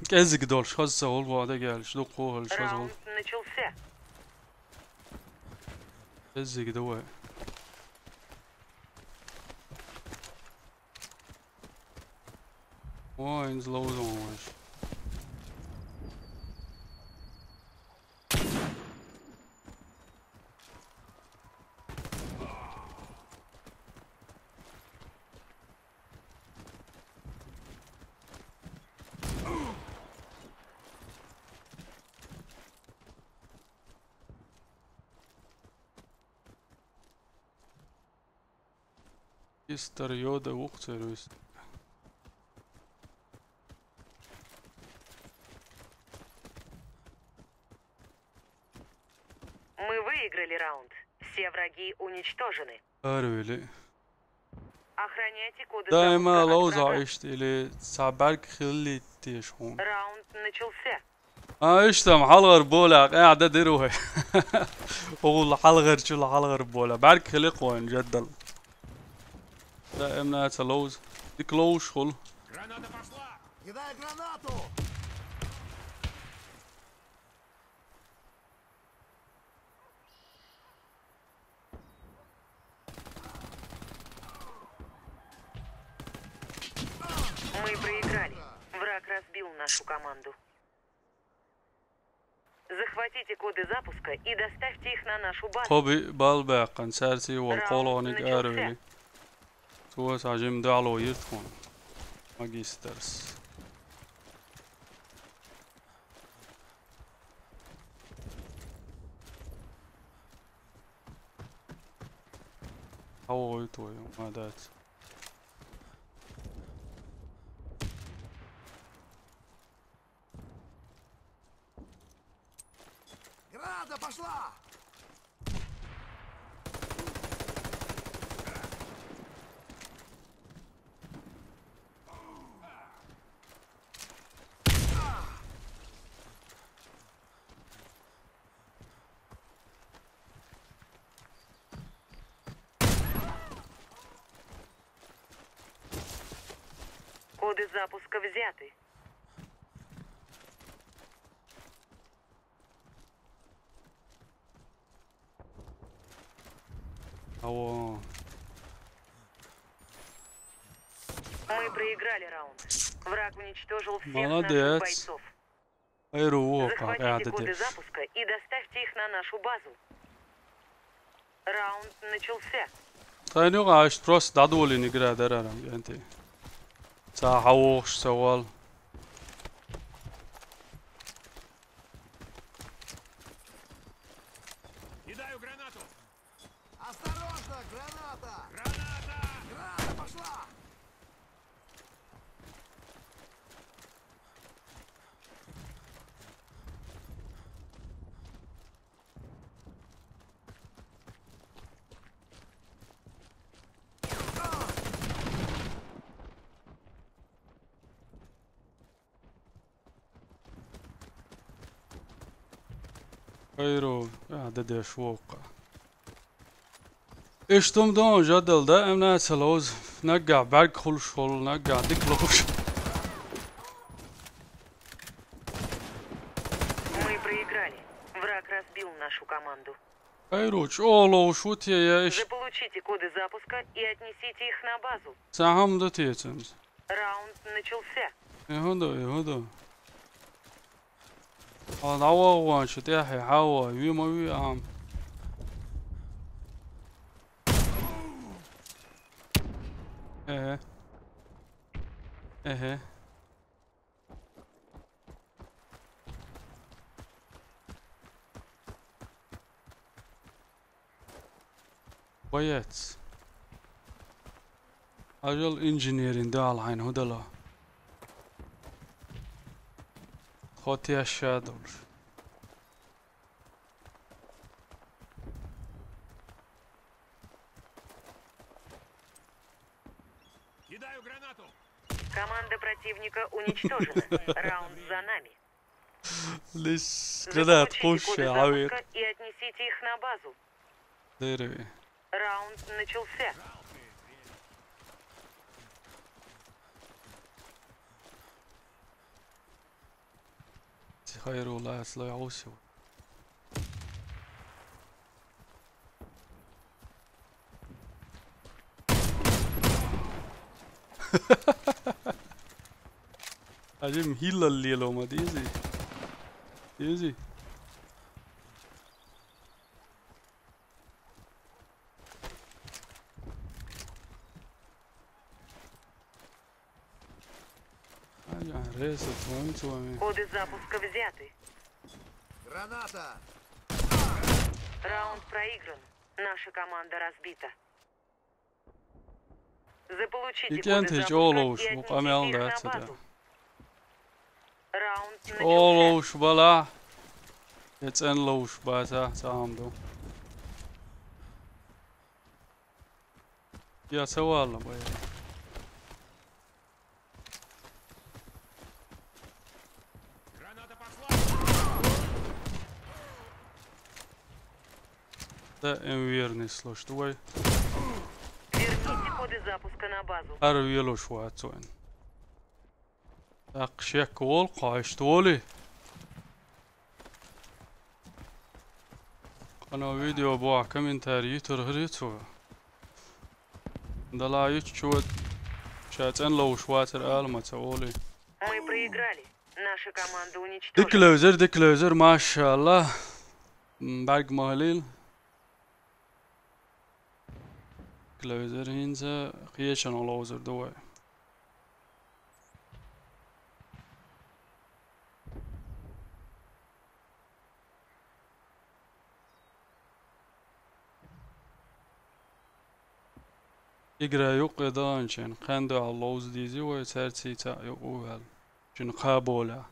Кезик дольш, хазса гол вада гелш, ду кохалш хаза гол. Раунд начался. Кезик давай. О, инзлоузон ваш. Истер йода ухцервис. Мы выиграли раунд. Все враги уничтожены. Арвили. Охраняйте коды. Даима запуска лоуза контракта. Ишт или цабарг хилли тешхун. Раунд начался. А, иштам, хьалгъар бола, къяда диру хай. Огъул хьалгъар чул хьалгъар бола. Барк хили къоин, жаддал. Даимна ца лоуз. Дик лоуш хул. Граната пошла! Кидай гранату! Мы проиграли. Враг разбил нашу команду. Захватите коды запуска и доставьте их на нашу базу. Хоби балбакъан сарси вал колоник арвили. Туас ажим дало иртхун. Магистрс. Ой, твою мать. Граната пошла! Коды запуска взяты. Ау. Мы проиграли раунд. Враг уничтожил всех наших бойцов. Молодец. Айру, о, как. Захватите коды запуска и доставьте их на нашу базу. Раунд начался. Тайнуга аш просто дӀадолийна игра дарарам, кӀентий. Ца хьавогӀуш, ца вал. Кидаю гранату! Осторожно, граната! Граната! Граната пошла! Хайру, а, дедеш вокъа. Иштум дон жадал да, эмна ца лоз, наггахь бӀарг хулуш хул, наггахь дика лоз. Мы проиграли. Враг разбил нашу команду. Хайру, чӀогӀа ловш ву те я иш? Заполучите коды запуска и отнесите их на базу. Ца хӀама ду те цунца? Раунд начался. Ихуду, ихуду. Хьо дӀавагӀа ван шу тӀехье, хьавва, ви ма ви ахьа. Эхе. Эхе. Боец. Ажал инженерин дала хьайна хӀу дала. Хотя ша долуш. Кидаю гранату! Команда противника уничтожена. Раунд за нами. Лиш гранат Заполучите коды запуска и отнесите их на базу. Дереви. Раунд начался. Тихайру ласлой аусил. Acem hile liyelo ma dizi. Dizi. Ай, ресурс вон с вами. Коды запуска взяты. Граната! Раунд проигран. Наша команда разбита. Заполучите коды запуска и отнесите их на базу. Раунд начался. Олуш бала. Ецен луш баса самду. Я савал бай. Да, эн верный слуш, давай. Верните коды запуска на базу. Ар велуш вацуэн. Так, шек вол, кайшт воли. Къана видео бу комментарий ютур хрицу. Дала ючу чуот. Ша цен ловуш вацар алма ца воли. Мы проиграли. Наша команда уничтожена. Дик левзер, дик левзер, машалла. М, барг махлил. Дик левзер хинца кхечан ловзер давай. Игра юкъе даанчен, кхен дуьхьал ловза дийзи вай, цаьрца цхьаъ юкъу ваьлла. Шуна кхаболя.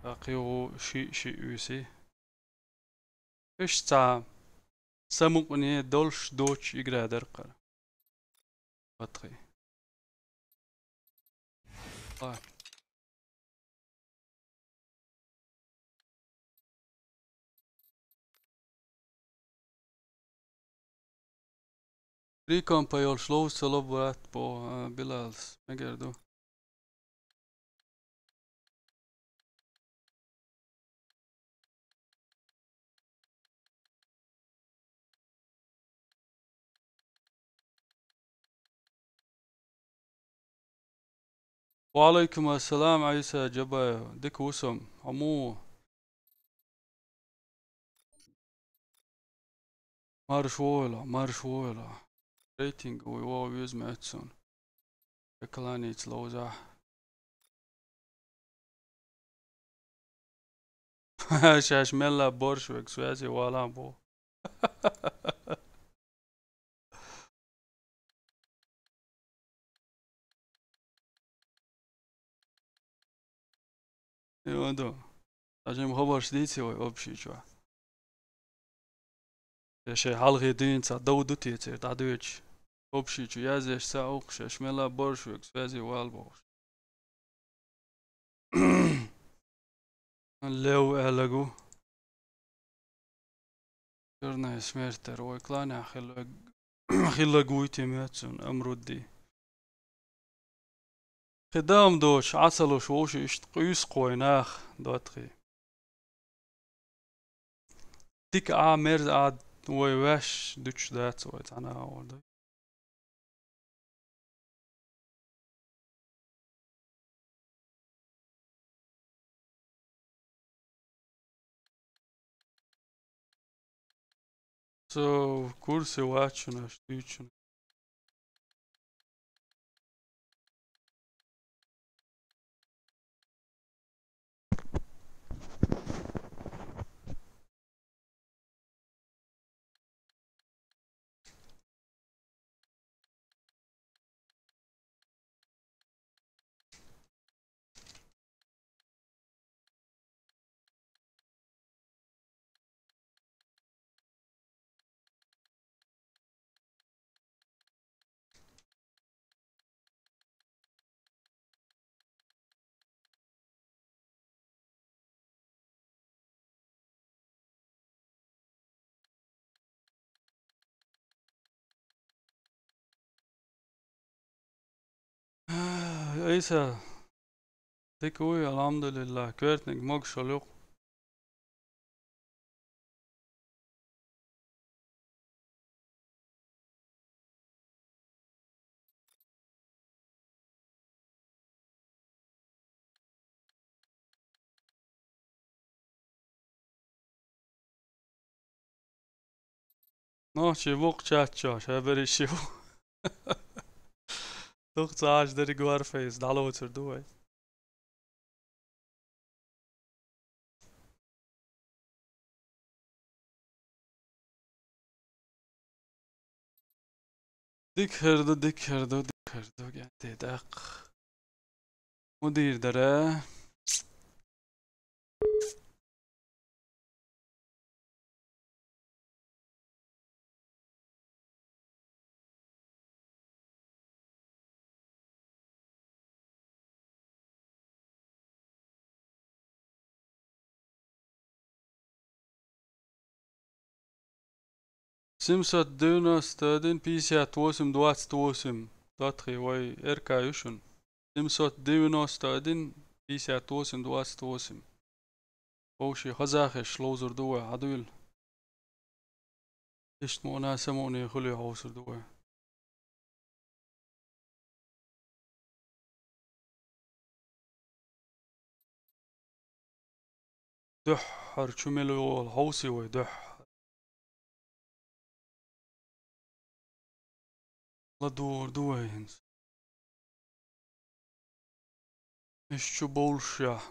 ТаккхийгӀу шиъ-шиъ виси. Иштта самукъане долуш доцуш игра дара кхара. Патхи. Ой. Рикомпа йолуш ловза ца ло, брат, боху, а, Билалс. Мегар ду. Ва алайкум ассалам, Айса Джабаев. Дика ву со. Аму. Марш войла, марш войла. Рейтинг вуй вогӀу веза меца суна. Рекланица ловзахь. Шаьш мелла борш вега связи валан бу. Йоду. Ажим хабарш дийци вай общий чу. Я шей хьалхи дуьйна ца дов ду те церт, а дуьйч. Общий чу язъеш ца уху шеш мела борш вег связи вал бохуш. Лев аьллаг ву. Черная смерть тера вай кланя хилла-, хилла гуйти мецун, Амрудди. Кхидам доч, Ӏацалуш вовши ишт къуьйсу кхой нах, дотхи. Дика а мерза а вай ваьш дуч дац вай цхьана а вар ду. Со курсе вачунаш, дуьйчун. Айса, дика вуй, алхьамдулиллахӀ, коьртниг могушал юкъ. Нохчий вукху чат чохь, ша берриш ю. Дукха ца Ӏаш дерриг Warface дӀалоцур ду вай. Дика хир ду, дика хир ду, дика хир ду, гӀенте даккха. Мудийр дара. Семьсот девяносто один, пятьдесят восемь, двадцать восемь. Дотхи вай РК ю шун. Семьсот девяносто один, пятьдесят восемь, двадцать восемь. Вовши хазахеш ловзур ду вай, хьадуйла. Иштта муна самуне хуьле хьовсур ду вай. Дуьххьара чу мел вогӀал хьовсий вай дуьххьара. ЛадугӀур ду вай хӀинца. Иш чу бовлушехь.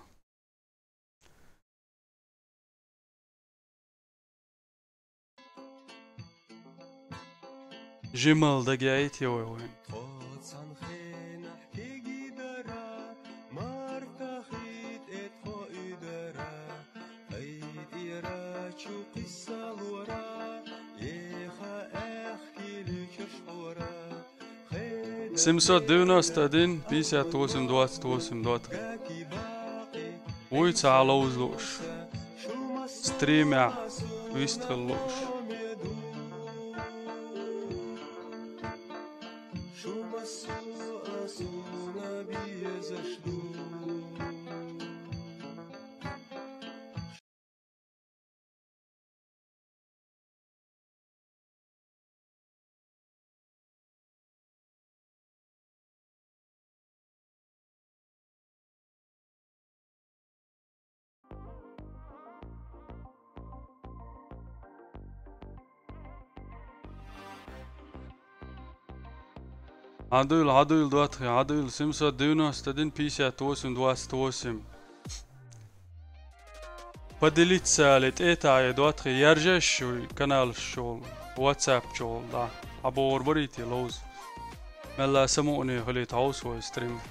Жимал дагайти вай вайн. Семьсот девяносто один, пятьдесят восемь, двадцать восемь, двадцать. Вуй ца ловза лууш. Стримехь вистхила лууш. Хьадуйла, хьадуйла, доттагӀий, хьадуйла, семьсот девяносто один пятьдесят восемь двадцать восемь. Поделиться ли тӀетаӀе, доттагӀий, яржаш шуй каналаш чухула, WhatsApp чухула, да. ХьабогӀур барий те, ловза. Мелла самукъане хилийта хьовса вай стрим.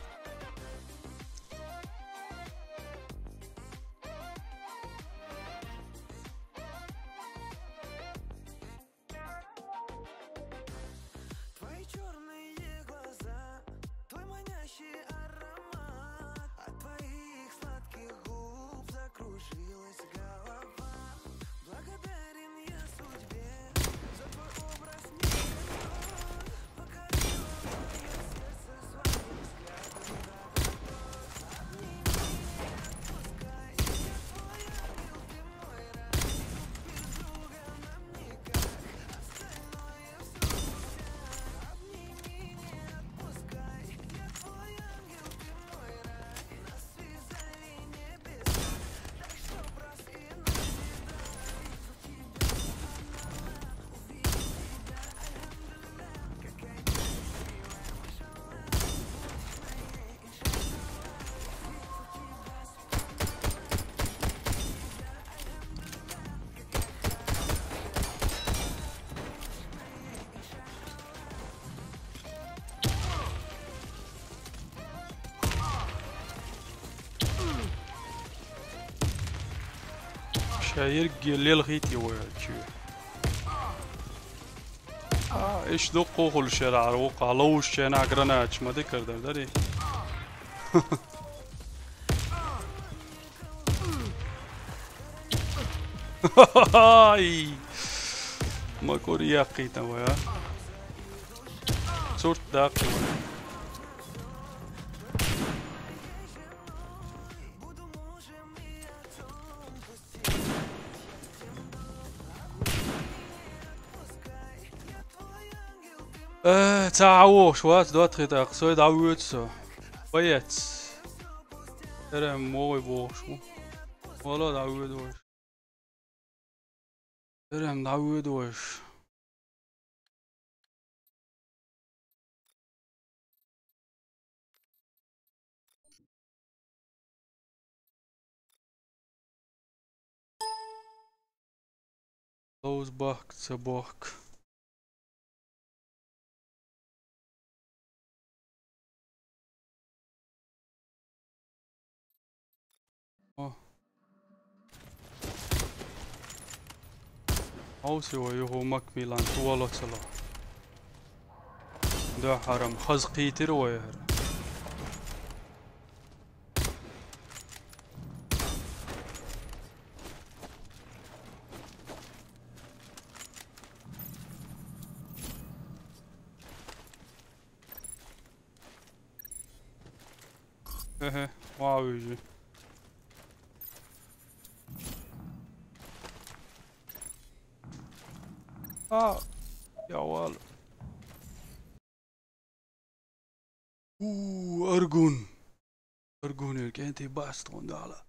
Твои черные глаза, твой манящий аромат, от твоих сладких губ закружилась голова. Благодарен я судьбе за твой образ, мир, покорила мое сердце своим взглядом. Ша ерриге лелхийте вай чу. А, иш дуккха хула шера гӀар вукха ловш чена гранаташ ма дикар дар дари. Ай! Макур яккхийта вай, а? Сурт даккха вай. Э, ца хьавогӀуш вац, доттагӀий, тӀаккха сой дӀавоьду со. Боец. Эрем могӀий бохуш ву. Вала дӀавоьду вайш. Эрем дӀавоьду вайш. Ловза бахка ца бохка. О. Хьовсий вай юху Макмиллан, туало ца ло. Дуьххьара-м хаза кхийтира вай хӀара. Хе-хе, вау, уьйжи. А, я вал. У, Аргун. Аргун ер кӀентий бац тхуна дала.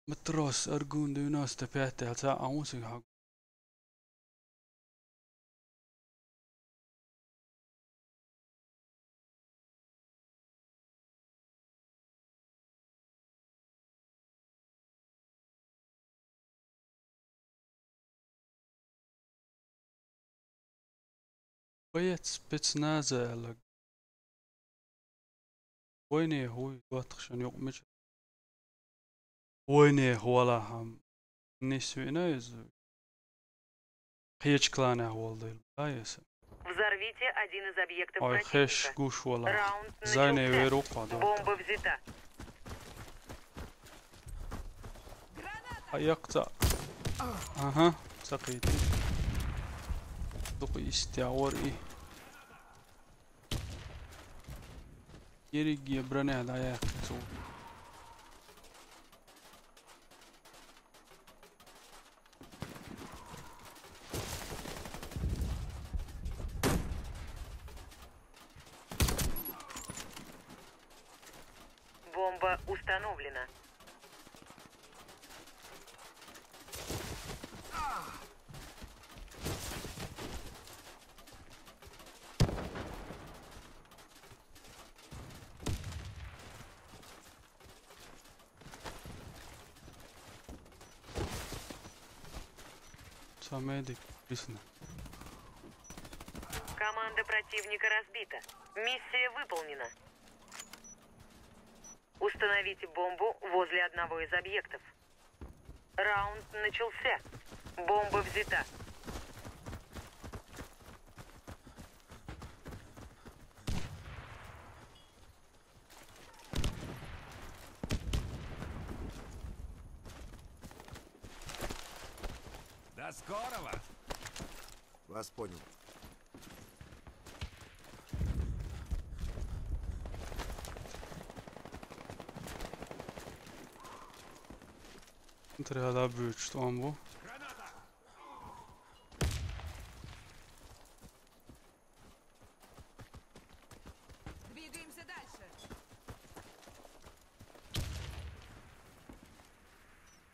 Матрос, Аргун девяносто пять аьлла, ца а хӀун сига хьаг. Боец спецназа аьлла. Вайнех вуй, доттагӀий, шун юкъа мича? Вайнех валахьа-м. Нисвиъна иза. Кхечу кланехь волу дела, да, иза? Взорвите один из объектов. Ой, хеш противника. Гуш валахьа. Раунд начался. Зайне вер ву кхо, да. Бомба взята. А яккха ца. Ага, ца кхийти. Дукха истя вар и. Ерриге броня дӀаяьккхи цо. Бомба установлена. Самый дик, написано. Команда противника разбита. Миссия выполнена. Установите бомбу возле одного из объектов. Раунд начался. Бомба взята. До скорого! Вас понял. Смотри, да, будет, что он был.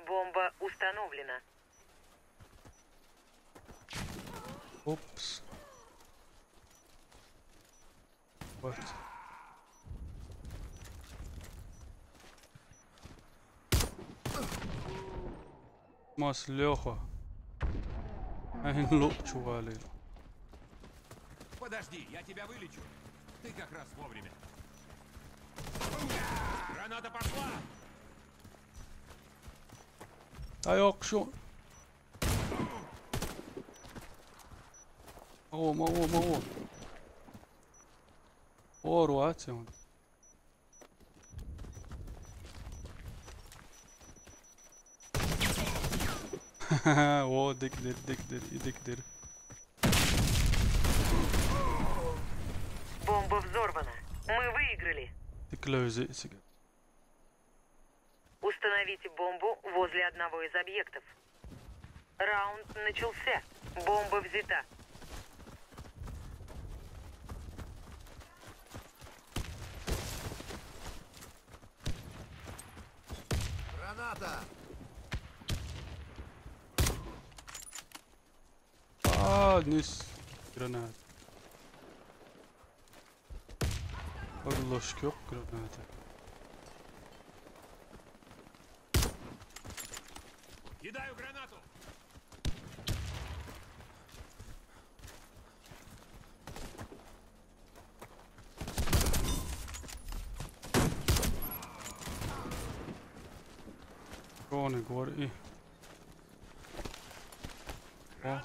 Бомба установлена. Упс. Вот. Мас Лёха. Ай, лук, чували. Подожди, я тебя вылечу. Ты как раз вовремя. Граната пошла! Ай, окшу. Маго, маго, маго. О, руаци он. О, дик дир, дик дир, и дик дир. Бомба взорвана. Мы выиграли. Дик лёзи сиге. Установите бомбу возле одного из объектов. Раунд начался. Бомба взята. Граната! А, низ гранат. Подложки, ёк, гранаты. Кидаю гранату! Кроны гор и. О.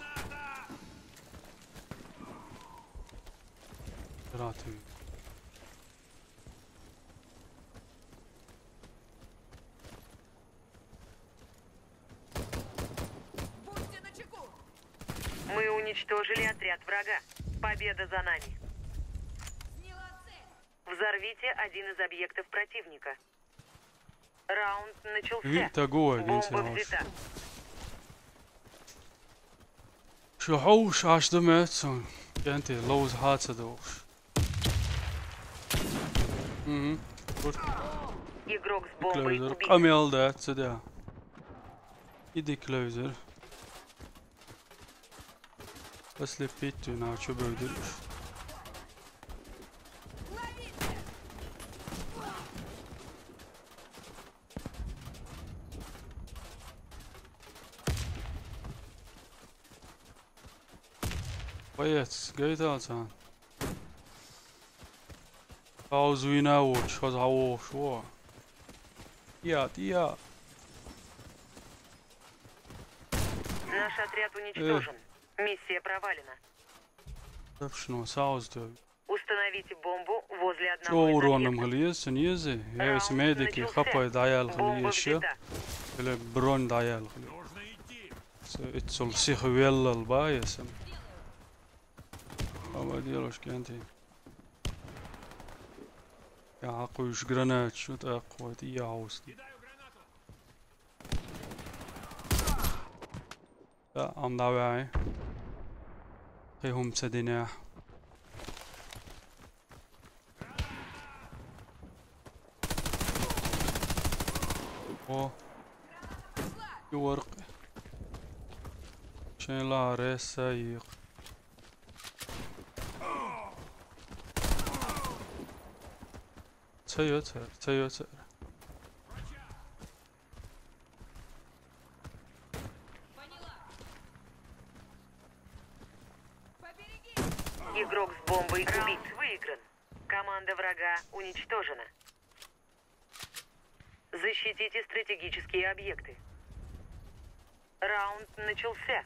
Ратуй. Мы уничтожили отряд врага. Победа за нами. Взорвите один из объектов противника. Раунд начался. Вита гуа Бомба гинти. Взята. Шо ховш аш да мэтсон. Гэнти лоуз хаца доуш. Мгм. Бур Игрок с бомбой клэузер. убит. Къамиал да цэдэ. Иди клэузер. Ослепить ты на чё бэдэр. Боец, гайталцан. Паузу и на уч, хоза уш, во. Я, я. Наш отряд уничтожен. Миссия провалена. Тапшно, сауз тё. Установите бомбу возле Чё одного из уроном объектов. хылиез, цуньез? Я если медики хапай даял Бомба хылиез, ещё. взята. Или бронь даял хылиез. Нужно идти! С-, ицул сих веллал ба, если. Ава делошки анти. Я, хакуш гранат, шут акват, я, хауст. Кидаю гранату! Да, ам давай. Хи хум цэдинэ. О. Юарк. Шэн ла реса их. Цэё, цэр, цэё, цэр. Поняла. Игрок с бомбой убит. Раунд выигран. Команда врага уничтожена. Защитите стратегические объекты. Раунд начался.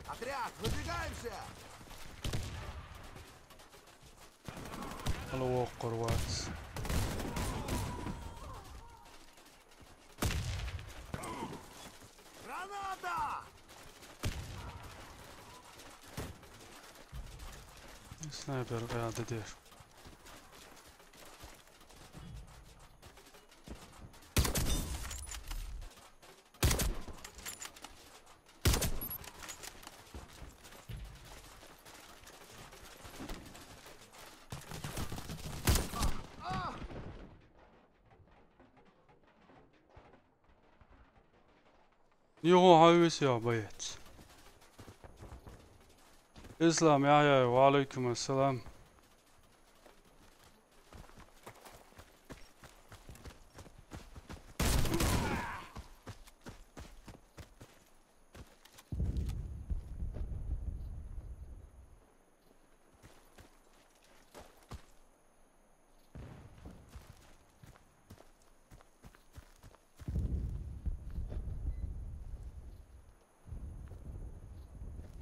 Отряд, выдвигаемся! Алло, Корвац. Граната! Снайпер geldi diyor. Niye o hayvesi ya bayat? İslam ya ya, ve aleyküm selam.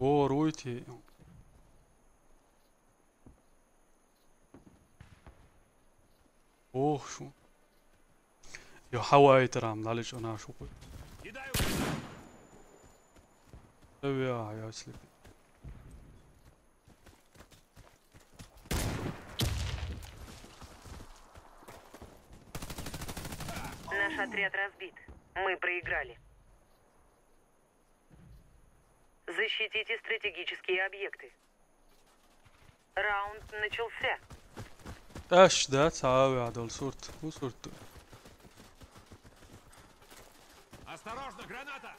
Doğru iti. Oh, şu. Ya, hava itiram, laliç ona şu koy. Tabii ya, ya, slip. Наш отряд разбит. Мы проиграли. Защитите стратегические объекты. Раунд начался. Taş da, sağa ve adol surt. Bu surt. Осторожно, граната!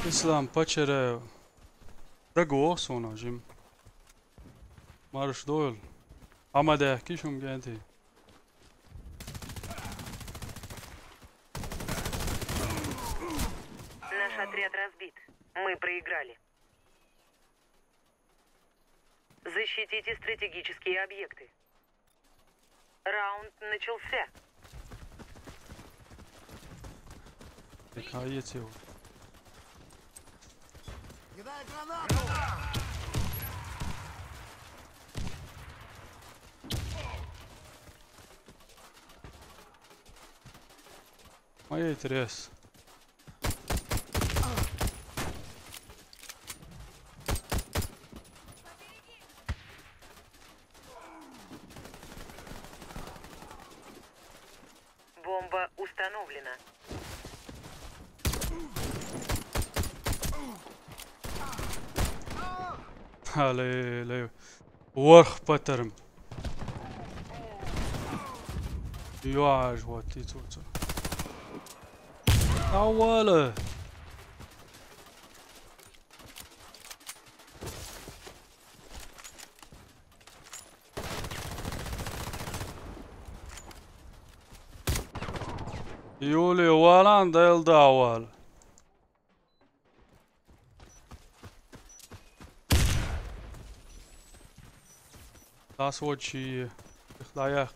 Islam, pačere. Prego, sona, žim. Marš dol. Ama de, ki šum genti. Наш отряд разбит. Мы проиграли. Защитите стратегические объекты. Раунд начался. Какая тема? Кидай гранату! Моя интерес. Бомба установлена. Hale, le. Warx patarım. Yoğaş vati tutsa. Awala. Yuli walan del dawal. That's what she, like, yeah.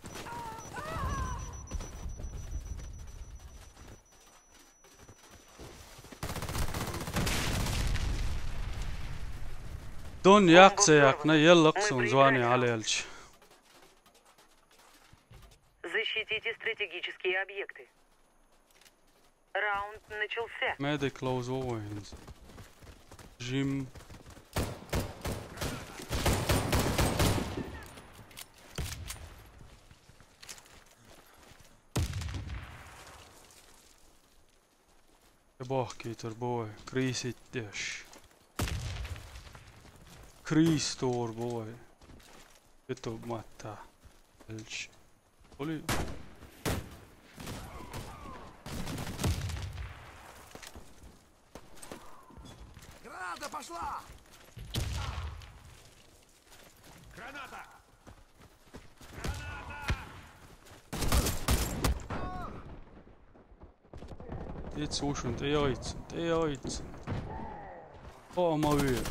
Дон якъса якъна, еллакъ сун зуани алелч. Защитите стратегические объекты. Раунд начался. Medic close over. Jim. Бахкийтар бой, крисит деш. Крис тор бой. Ютуб матта. Элч. Хули. Граната пошла! Граната! Граната! Эцу шун, тӀе яйцун, тӀе яйцун. О, ма вир.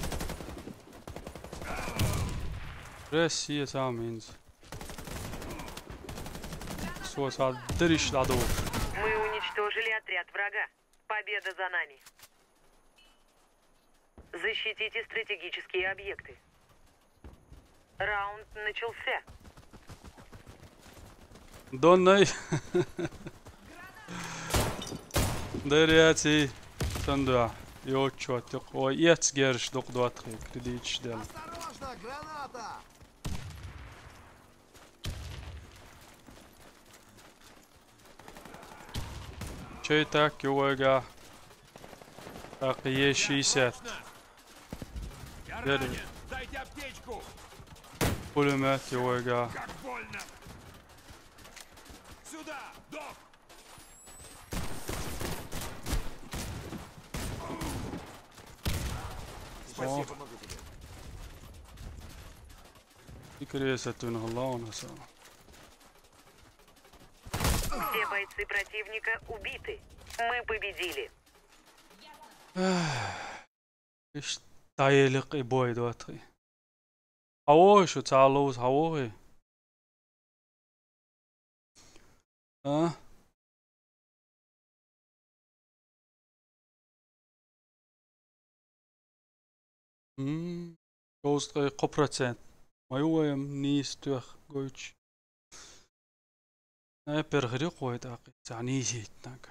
Россия сам инз. Со са дыриш ладу. Мы уничтожили отряд врага. Победа за нами. Защитите стратегические объекты. Раунд начался. Донной. Деряци. Сандуа. Йочуат. Ой, ецгерш док дуатхи. Кредитш дел. Осторожно, граната! Чей так, ю вайга. Так, е шестьдесят. Я ранен. Дайте аптечку. Пулемет, ю вайга. Как больно. Сюда, док. Спасибо, могу тебе. Интересно, ты на главное сам. Все бойцы противника убиты. Мы победили. Иш тайелик и бой дуатхи. Хавой шу цалуз хавой. А? М, шовзткъе кхо процент. Ма ю вайм нийса тоьх гойчу. Снайпер хир ю кхой тӀаккха, цхьа нийсийтинарг.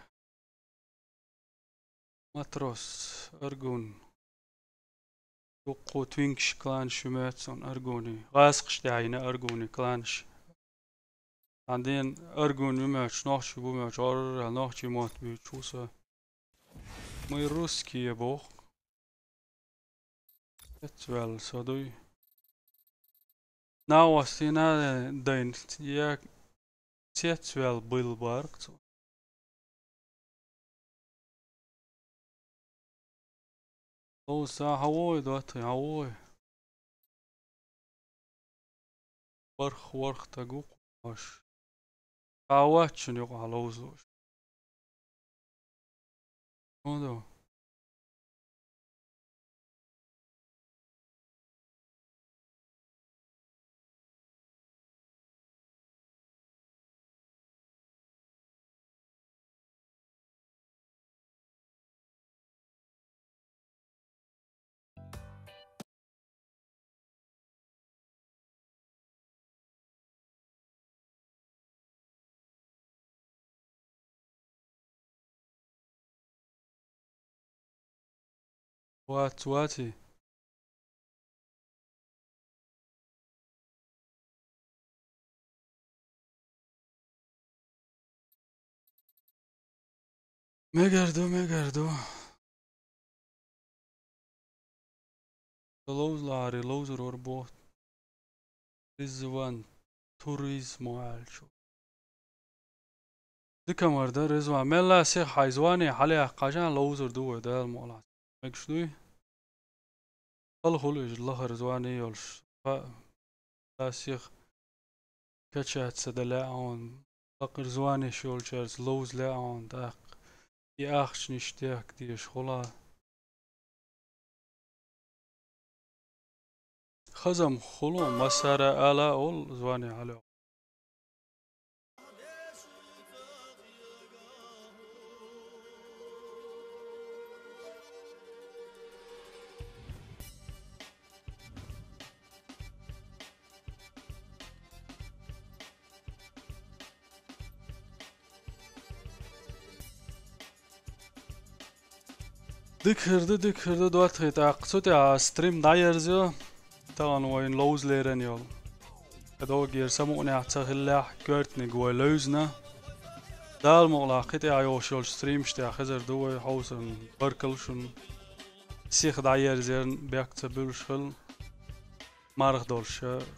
Матрос, Аргун. Дуккху твинкаш кланаш ю моьтту суна Аргуни. ГӀазкхаш тӀехь йина Аргуни кланаш. Цхьана ден Аргун ю моьттуш, нохчий бу моьттуш, орра нохчий мотт буьйцуш ву со. Мы русские боху. Цецваьлла со дуй. Новостина дайн я цецваьлла бил барх цо. Ловза хьан вой, доттагӀий, хьан вой? Барх ворхӀ таг ву кху хьош. Ха вац шуна юкъахь ловзалуш. ХӀун ду? Вац, ваци. Мегар ду, мегар ду. Ловзалари, ловзар вара боху. Ризван туризмо аьлча. Дика мара дан, Ризван. Мелла сиха хьайн звони хьалаяккхача ловзар ду вай, Дала мукъ лахь. Мегаш дуй? Хала хуьлу иза лахара звони йолуш. Ха, сиха качаться дан лаьа хьуна. Лакхара звониш йолчаьрца ловза лаьа хьуна, тӀаккха и ахчанаш дехка дезаш хуьлу. Хазам хуьлу, массара ала а волу, звони хьалайо. Дика хир ду, дика хир ду, доттагӀий, тӀаккха цу тӀехь стрим дӀаерзайо. Тахана вайна ловза лерина йолу. ТӀедоггера самукъанехь ца хиллехь, коьртаниг вай левзина. Дала мукъалахь, кхин тӀехьа йогӀуш йолчу стримаш тӀехь хезар ду вай, хьовсарна баркалла шуна. Сиха дӀаерзарна бехк ца буьллуш хила, марха долуш,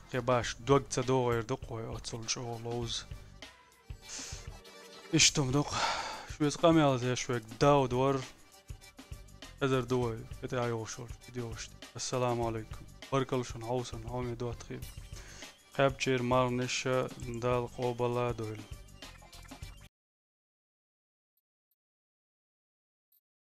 кхин башха дог ца догӀийр ду-кх вай оццул чӀогӀа ловза. Иштта хӀума ду-кх. Шуьца къамел деш верг Дауд вара. Хезар ду вай кхин тӀехьа йогӀуш йолчу видеошна. Ассаламу алайкум. Баркалла шуна хьовсарна, хьоме доттагӀий. Кхаьбчера марханаш Дала къобал а дойла.